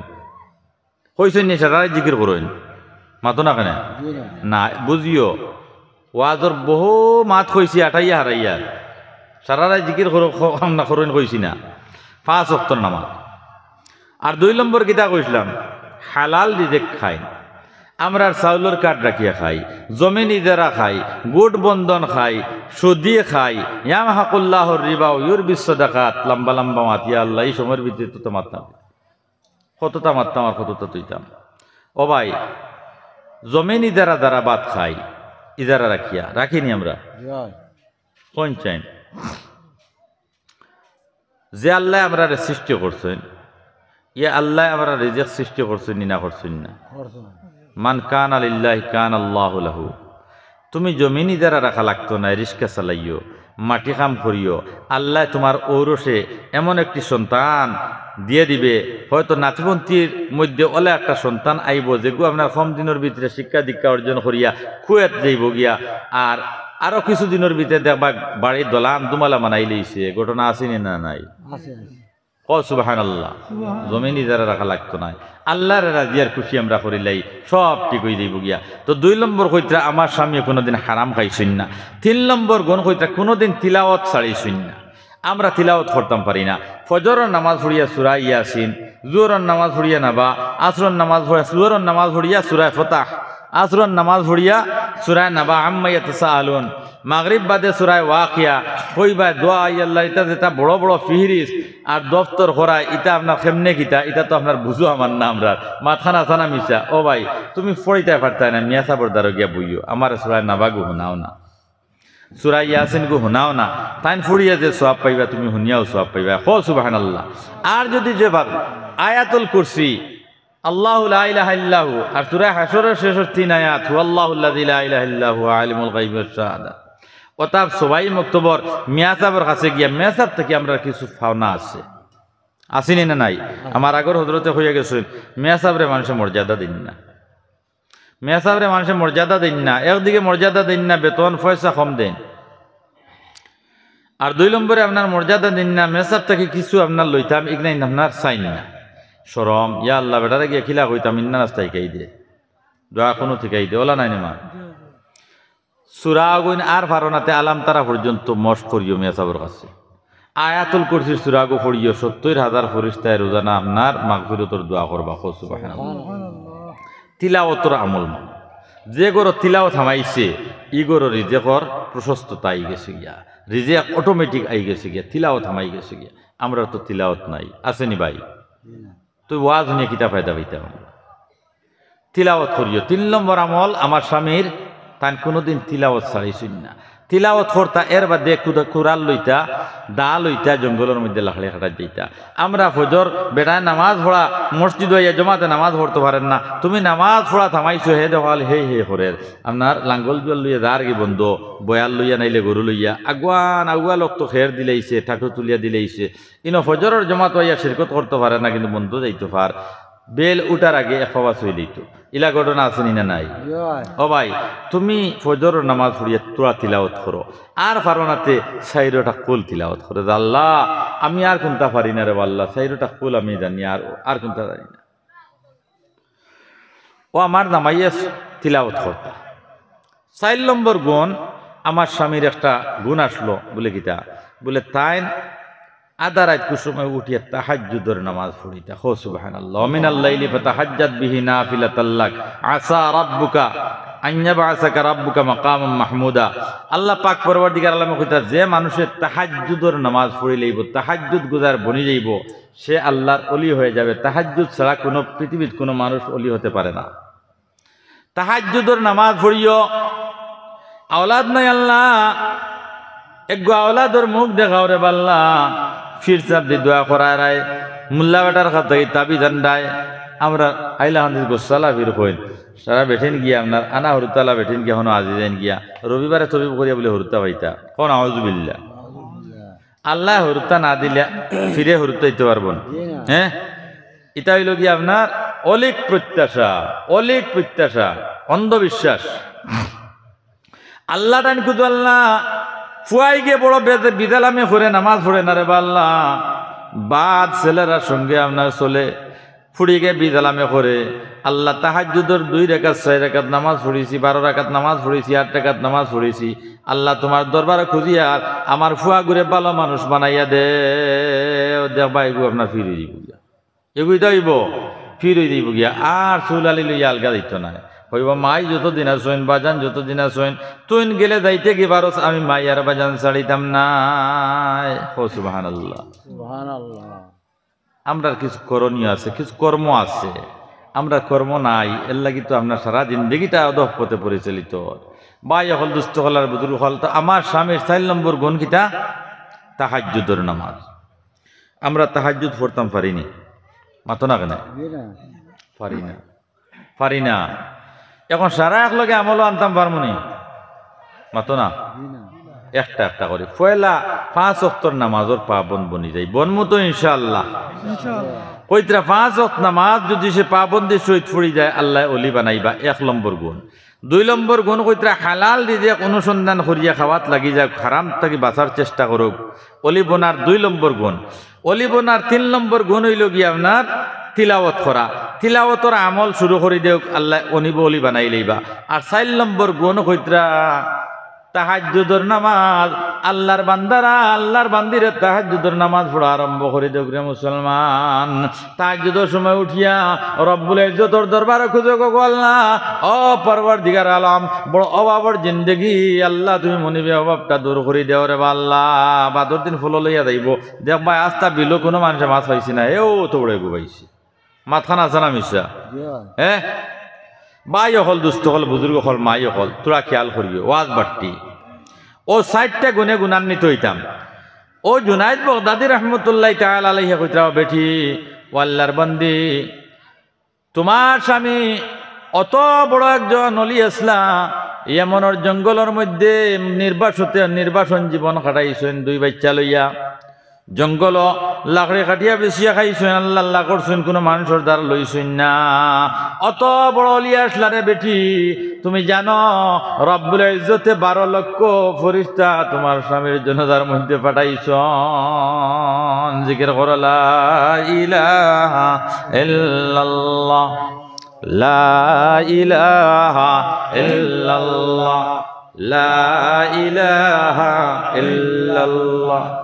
কইছইন নি সারা রাইত জিকির করইন? মাতো না কেনে? জি না। না, বুঝিও, ওয়াজর বহু মাত কইছি আটাইয়া হারাইয়া। সারা রাইত জিকির করো, ক-, কাম না করইন কইছি না। পাঁচ ওয়াক্তর নামাজ। আর দুই নম্বর কিতা কইছলাম? হালাল রিজেক খাইন। আমরার চাউলর কার্ড রাখিয়া খাই, জমিন ইজারা খাই, গুট বন্ধন খাই, সুদি খাই, ইয়ামহাকুল্লাহুর রিবা ওয়া ইউরবিস সাদাকাত, লম্বা লম্বা মাতিয়া আল্লাহ এই সময়র ভিতরে তো মারতাম, কততা মারতাম আর কততা তুইতাম। ও ভাই, জমিন ইজারা দ্বারা ভাত খাই, ইজারা রাখিয়া রাখিনি আমরা? কইন চাইন? যে আল্লায় আমরারে সৃষ্টি করছইন, ইয়া আল্লায় আমরার রিজিক সৃষ্টি করছইন নি না করছইন না? মান কানা লিল্লাহি কানাল্লাহু লাহু। তুমি জমিন ইজারা রাখা লাগতো নায়, রিস্কা চালাইও, মাটি কাম করিও। আল্লায় তুমার ঔরসে এমন একটি সন্তান দিয়া দিবে, হয়তো নাতিপুতির মধ্যে অলা একটা সন্তান আইবো, যেগু আপনার কম দিনর ভিতরে শিক্ষা দীক্ষা অর্জন করিয়া কুয়েত যাইবো গিয়া, আর আরো কিছু দিনর ভিতরে দেখবা বাড়ি দলান দুমালা বানাইলাইছে। ঘটনা আছে নি না নাই? আছে, আছে। কও সুবহানাল্লাহ। সুবহানাল্লাহ। জমিন ইজারা রাখা লাগতো নায়। আল্লারে রাজি আর খুশি আমরা করিলাই, সব ঠিক অইযাইবো গিয়া। তো দুই নম্বর কইতরা, আমার স্বামীয়ে কুনুদিন হারাম খাইছইন না। তিন নম্বর গুণ কইতরা, কুনুদিন তিলাওয়াত ছাড়িছইন না। আমরা তিলাওয়াত করতাম পারি না। ফজরর নামাজ পড়িয়া সূরা ইয়াসিন, জোহরর নামাজ পড়িয়া নাবা, আসরর নামাজ পড়িয়া, জোহরর নামাজ পড়িয়া সূরা ফাতাহ, আসরর নামাজ পড়িয়া সূরা নাবা, আম্মা ইয়াতাসাআলুন, মাগরিব বাদে সূরা ওয়াকিয়া, কইবা দোয়া, ইয়া আল্লাহ, ইতা যেতা বড় বড় ফিহরিস্ত আর দফতর করায়, ইতা আপনার কেমনে কিতা, ইতা তো আপনার বুঝো আমার না আমরার। মাতখান হাছা না মিছা? ও ভাই, তুমি পড়িতায় পারতায় না, মিয়া সাবর দ্বারো গিয়া বইও, আমারে সূরা নাবাগু হুনাও না, সূরা ইয়াসিনগু হুনাও না, তাইন পড়িয়া যে সওয়াব পাইবা, তুমি হুনিয়াও সওয়াব পাইবা। কও সুবহানাল্লাহ। আর যুদি যে পারো, আয়াতুল কুরসি, আল্লাহু লা ইলাহা ইল্লা হু, আর সূরা হাশরর শেষর তিন আয়াত, হুয়াল্লাহুল্লাযী লা ইলাহা ইল্লা হুয়া আলিমুল গায়বি ওয়াশ শাহাদা। অর্থাৎ সবাই মক্তবর মিয়া সাবর কাছে গিয়া, মিয়া সাব থাকি আমরার কিছু পাওনা আছে, আছে নি না নাই? আমার আগর হজরতে কইয়া গেছইন, মিয়া সাবরে মানষে মর্যাদা দেইন না, মিয়া সাবরে মানষে মর্যাদা দেইন না। একদিকে মর্যাদা দেইন না, বেতন পয়সা কম দেইন, আর দুই নম্বরে আপনার মর্যাদা দেইন না, মিয়া সাব থাকি কিছু আপনার লইতাম, ইগনাইন আপনার চাইন না। শরম, ইয়া আল্লাহ, বেটারে গিয়া কিলা কইতাম, ইন্না রাস্তায় কাই দে, দোয়া কুনুত হিকাই দে, অলা নায় নি মা? সূরা অগুইন আর পারো না তে আলাম তারা পর্যন্ত মশক করিও মিয়া সাবর কাছে। আয়াতুল কুরসির সূরাগু পড়িও, সত্তইর হাজার ফিরিস্তায় রোজানা আপনার মাগফিরতর দোয়া করবা। কও সুবহানাল্লাহ। তিলাওয়াতর আমল মানে, যে ঘরো তিলাওয়াত হামাইছে, ই ঘরো রিজেকর প্রশস্ততা আইগেছে গিয়া, রিজেক automatic আইগেছে গিয়া, তিলাওয়াত হামাইগেছে গিয়া। আমরার তো তিলাওয়াত নাই, আছে নি ভাই? তে ওয়াজ হুনিয়া কিতা ফায়দা পাইতাম আমরা? তিলাওয়াত করিও। তিন নম্বর আমল আমার স্বামীর, তাইন কুনুদিন তিলাওয়াত ছাড়িছইন না। তিলাওয়াত করতা, এর বাদে কুদা-, কুড়াল লইতা, দা লইতা, জঙ্গলর মধ্যে লাকড়ি কাটাত যাইতা। আমরা ফজর বেটায় নামাজ পড়া, মসজিদো আইয়া জমাতে নামাজ পড়তো পারের না, তুমি নামাজ পড়া থামাইছো, হে দেখো খালি হে হে করের। আপনার লাঙ্গল জুয়াল লইয়া যারগি বন্দো, বয়াল লইয়া নাইলে গরু লইয়া, আগুয়ান আগুয়া লোক তো খের দিলাইছে, ঠাটু তুলিয়া দিলাইছে। ইনো ফজরর জমাতো আইয়া শিরকত করতো পারের না, কিন্তু বন্দো যাইতো পার। বেল উঠার আগে এক পাওয়া ছুই লইতো। ইলা ঘটনা আছে নি না নাই? ও ভাই, তুমি ফজরর নামাজ পড়িয়া থুড়া তিলাওয়াত করো, আর পারো না তে চাইরোটা কুল তিলাওয়াত করো যে, আল্লাহ, আমি আর কুনতা পারি না রে আল্লাহ, চাইরোটা কুল আমি জানি, আর, আর কুনতা জানি না। ও আমার জামাইয়ে তিলাওয়াত করতা। চাইর নম্বর গুণ, আমার স্বামীর একটা গুণ আছলো, বুলে কিতা? বুলে তাইন আধা রাইত কুসময় উঠিয়া তাহাজ্জুদর নামাজ পড়িতা। কও সুবহানাল্লাহ। ওয়া মিনাল লাইলি ফাতাহাজ্জাদ বিহি নাফিলাতাল লাক। আসা রাব্বুকা আন ইয়াবআসাকা রাব্বুকা মাকামান মাহমুদা। আল্লাহ পাক পরওয়ারদিগার আলমে কইতা, যে মানষে তাহাজ্জুদর নামাজ পড়িলাইবো, তাহাজ্জুদ গুজার বনি যাইবো, সে আল্লাহর অলি হয়ে যাবে। তাহাজ্জুদ ছাড়া কোনো পৃথিবীত কোনো মানুষ অলি হতে পারে না। তাহাজ্জুদর নামাজ পড়িও। আওলাদ নাই আল্লাহ, এগু আওলাদর মুখ দেখাও রে আল্লাহ। ফির সাব দি দোয়া করায় রায়, মোল্লা বেটার খাতা এই তাবি জান্ডায়। আমরা আইলা হান্দিস গোসালা ফির কইন, সারা বেঠিন গিয়া আপনার আনা হরুতালা বেঠিন গিয়া হনো আজি যাইন গিয়া। রবিবারে তবিব করিয়া বুলে হরুতা পাইতা। কও আউযুবিল্লাহ। আল্লাহ হরুতা না দিলে ফিরে হরুতা দিতে পারবো না। জি না। হ্যাঁ, ইটা অইলো গিয়া আপনার অলিক প্রত্যাশা, অলিক প্রত্যাশা, অন্ধবিশ্বাস। আল্লাহ টাইন কুদু আল্লাহ, ফুয়াই গিয়ে বড় বেদে বিদালামি করে নামাজ পড়ে না রে বা আল্লাহ। বাদ ছেলেরা সঙ্গে আপনার চলে, ফুড়িগে বিদালামে করে, আল্লাহ তাহাজ্জুদর দুই রাকাত, ছয় রাকাত নামাজ পড়িছি, বারো রাকাত নামাজ পড়িছি, আট রাকাত নামাজ পড়িছি। আল্লাহ তোমার দরবারে খুঁজিয়ার আমার ফুয়াগুরে ভালো মানুষ বানাইয়া দেও। দেখবা এগু আপনার ফির অই যাইবো গিয়া। এগুই তো অইবো, ফির অই যাইবো গিয়া। আর চুল আলি লইয়া আলগা দিত না। কইবা, "মাই যতদিন আছইন, বাজান যতদিন আছইন, তুইন গেলে যাইতে কি পারস, আমি মাই আর বাজান ছাড়িতাম নায়।" ও সুবহানাল্লাহ। সুবহানাল্লাহ। আমরার কিছু করণীয় আছে, কিছু কর্ম আছে, আমরার কর্ম নাই, এর লাগি তো আমরা সারা জিন্দেগিটা অধঃপথে পরিচালিত। ভাই অকল, দুস্ত অকল আর বুজুর্গ অকল, তো আমার স্বামীর চাইর নম্বর গুণ কিতা? তাহাজ্জুদর নামাজ। আমরা তাহাজ্জুদ পড়তাম পারিনি, মাতো না কেনে? পারি না, পারি না। এখন সারা একলগে আমলও আনতাম পারমুনি, মাতো না? একটা একটা করি। পয়লা পাঁচ ওয়াক্তর নামাজর পাবন্দ বনি যাই, বনমু তো ইনশাআল্লাহ। কইতরা পাঁচ ওয়াক্ত নামাজ যুদি সে পাবন্দির সহিত পড়ি যায়, আল্লায় অলি বানাইবা, এক নম্বর গুণ। দুই নম্বর গুণ কইতরা হালাল রিজিক অনুসন্ধান করিয়া খাওয়াত লাগি যাউক, হারাম থাকি বাঁচার চেষ্টা করউক, অলি বনার দুই নম্বর গুণ। অলি বনার তিন নম্বর গুণ অইলো গিয়া আপনার তিলাওয়াত করা। তিলাওয়াতর আমল শুরু করি দেউক, আল্লায় অনিব অলি বানাই লইবা। আর চাইর নম্বর গুণ কইতরা তাহাজ্জুদর নামাজ। আল্লার বান্দারা, আল্লার বান্দিরে তাহাজ্জুদর নামাজ পড়া আরম্ভ করি দেউক রে মুসলমান। তাহাজ্জুদর সময় উঠিয়া রব্বুল ইজ্জতর দরবারে খুঁজো গো আল্লাহ, ও পরওয়ারদিগার আলম, বড় অভাবর জিন্দেগি, আল্লাহ তুমি মনিবে অভাবটা দূর করি দেও রে বা আল্লাহ। বাদর দিন ফুল লইয়া যাইবো, দেখবায় আস্তা বিলো কুনু মানষে মাছ পাইছে না, এও তো বড় এগু পাইছে। মাতখান আছে না মিছা? জি অয়। হ্যাঁ? ভাই অকল, দুস্ত অকল, বুজুর্গ অকল, মাই অকল, থুড়া খিয়াল করিও, ওয়াজ বাট্টি। অউ চাইরটা গুণে গুণান্বিত অইতাম। অউ জুনাইদ বগদাদি রহমতুল্লাহি তাআলা আলাইহি কইতরা, "ও বেটি, ও আল্লার বান্দি, তুমার স্বামী অত বড় একজন অলি আছলা, ইয়েমনর জঙ্গলর মধ্যে নির্বাসতে, নির্বাসন জীবন কাটাইছইন দুই বাইচ্চা লইয়া। জঙ্গলো লাকড়ি কাটিয়া বেচিয়া খাইছইন, আল্লাহ আল্লাহ করছইন, কুনু মানষর ধার লইছইন না। অত বড় অলি আছলা রে বেটি, তুমি জানো রব্বুল ইজ্জতে বারো লক্ষ ফিরিস্তা তুমার স্বামীর জানাজার মধ্যে পাঠাইছইন।" জিকির করো, লা ইলাহা ইল্লাল্লাহ, লা ইলাহা ইল্লাল্লাহ, লা ইলাহা ইল্লাল্লাহ,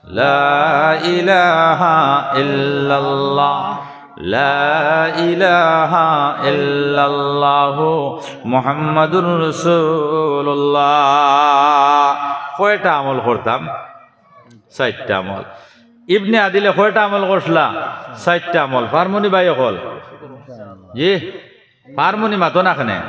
লা ইলাহা ইল্লাল্লাহ, লা ইলাহা ইল্লাল্লাহু মুহাম্মাদুর রাসূলুল্লাহ। কয়টা আমল করতাম? চাইরটা আমল। ইবনে আদিলে কয়টা আমল করছলা? চাইরটা আমল। পারমুনি ভাই অকল? জি? পারমুনি, মাতো না কেনে?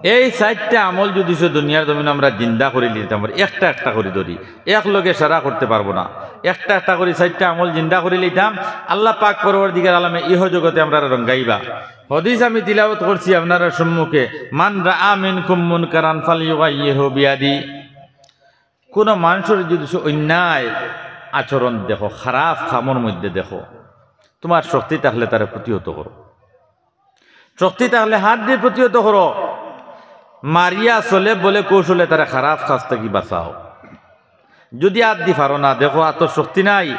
এই চাইরটা আমল যুদি সে দুনিয়ার জমিনো আমরা জিন্দা করি লিতাম পারি, একটা একটা করি ধরি, একলগে সারা করতে পারবো না, একটা একটা করি চাইরটা আমল জিন্দা করি লিতাম, আল্লাহ পাক পরওয়ারদিগার আলমে ইহ জগতে আমরারে রঙ্গাইবা। হাদিস আমি তিলাওয়াত করছি আপনারার সম্মুখে, "মান রাআ মিনকুম মুনকারান ফালইয়ুগাইয়িরহু বিয়াদি।" কুনু মানষর যুদি সে অন্যায় আচরণ দেখো, খারাপ কামর মধ্যে দেখো, তুমার শক্তি থাকলে তারে প্রতিহত করো। শক্তি থাকলে হাত দি প্রতিহত করো। মারিয়া ছলে বলে কৌশলে তারে খারাপ কাজ থাকি বাঁচাও। যুদি হাত দি পারো না, দেখো হাতর শক্তি নাই,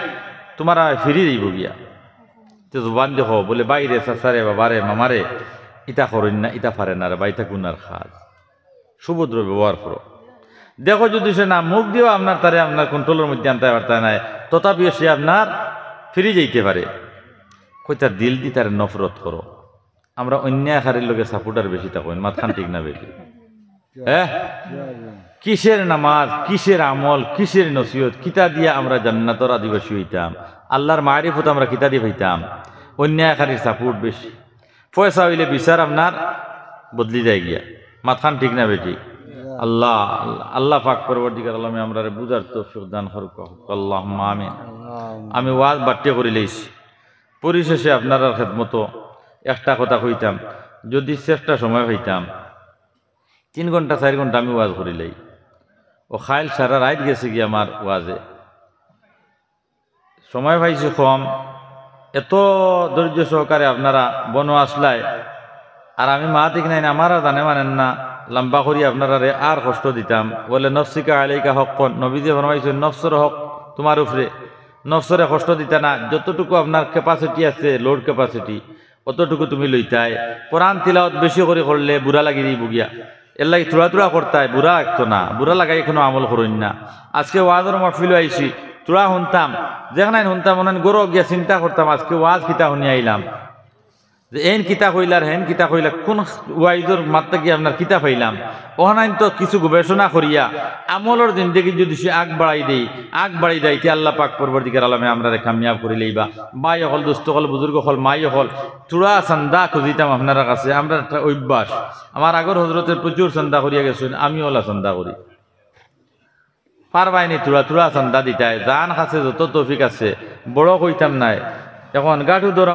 তুমার আর ফিরি যাইবো গিয়া। তে জুবান দি কও, বলে, "ভাইরে, চাচারে, বাবারে, মামারে, ইতা করইন না, ইতা পারে না রে বা, ইতা গুনার কাজ।" সুভদ্র ব্যবহার করো। দেখো যুদি সে না, মুখ দিও আপনার তারে আপনার control-র মধ্যে আনতায় পারতায় নায়, তথাপিও সে আপনার ফিরি যাইতে পারে। কইতা দিল দি তারে নফরত করো। আমরা অন্যায়কারীর লগে supporter বেশি থাকইন, মাতখান ঠিক না বেঠিক? হ্যাঁ? কিসের নামাজ, কিসের আমল, কিসের নসিহত, কিতা দিয়া আমরা জান্নাতর অধিবাসী অইতাম? আল্লার মারিফত আমরা কিতা দি পাইতাম? অন্যায়কারীর support বেশি। পয়সা অইলে বিচার আপনার বদলি যায় গিয়া। মাতখান ঠিক না বেঠিক? আল্লাহ, আল্লাহ, আল্লাহ পাক পরওয়ারদিগার আলমে আমরারে বুঝার তৌফিক দান করউক্কা। আল্লাহুম্মা আমিন। আমি ওয়াজ বাট্টি করি লইছি। পরিশেষে আপনারার খেদমতো একটা কথা কইতাম, যুদি শ্রেষ্ঠ সময় পাইতাম, তিন ঘন্টা, চাইর ঘন্টা আমি ওয়াজ করিলাই। অউ কাইল সারা রাইত গেছে গি আমার ওয়াজে। সময় পাইছি কম, এত ধৈর্য সহকারে আপনারা বনো আছলায়, আর আমি মাতিক নাইন, আমারে জানে মানইন না, লম্বা করি আপনারারে আর কষ্ট দিতাম। বলে, "নফসিকা আলাইকা হক্কন", নবীজি ফরমাইছইন, "নফসর হক তুমার উপরে, নফসরে কষ্ট দিতা না, যতটুকু আপনার capacity আছে, load capacity, অতটুকু তুমি লইতায়। কোরআন তিলাওয়াত বেশি করি করলে বুরা লাগি যাইবো গিয়া। এরলাগি থুড়া থুড়া করতায়, বুরা লাগতো না। বুরা লাগাইয়া কুনু আমল করইন না।" আজকে ওয়াজর মাহফিলো আইছি, থুড়া হুনতাম, যেখানাইন হুনতাম, অনাইন ঘরো গিয়া চিন্তা করতাম, আজকে ওয়াজ কিতা হুনিয়া আইলাম। যে এইন কিতা কইলা আর হেন কিতা কইলা, কুন ওয়াইজর মাত থাকি আপনার কিতা পাইলাম? অখানাইন তো কিছু গবেষণা করিয়া আমলর জিন্দেগি যুদি সে আগ বাড়াই দেই, আগ বাড়াই দেয়, তে আল্লাহ পাক পরবর্তীকার আলমে আমরারে কামিয়াব করি লইবা। ভাই অকল, দোস্ত অকল, বুজুর্গ অকল, মাই অকল, থুড়া চান্দা খুজিতাম আপনারার কাছে। আমরার একটা অভ্যাস, আমার আগর হজরতে প্রচুর চান্দা করিয়া গেছইন, আমিও অলা চান্দা করি। পারবায়নি থুড়া থুড়া চান্দা দিতায়, যান কাছে যত তৌফিক আছে, বড় কইতাম নায়। এখন গাটু ধরা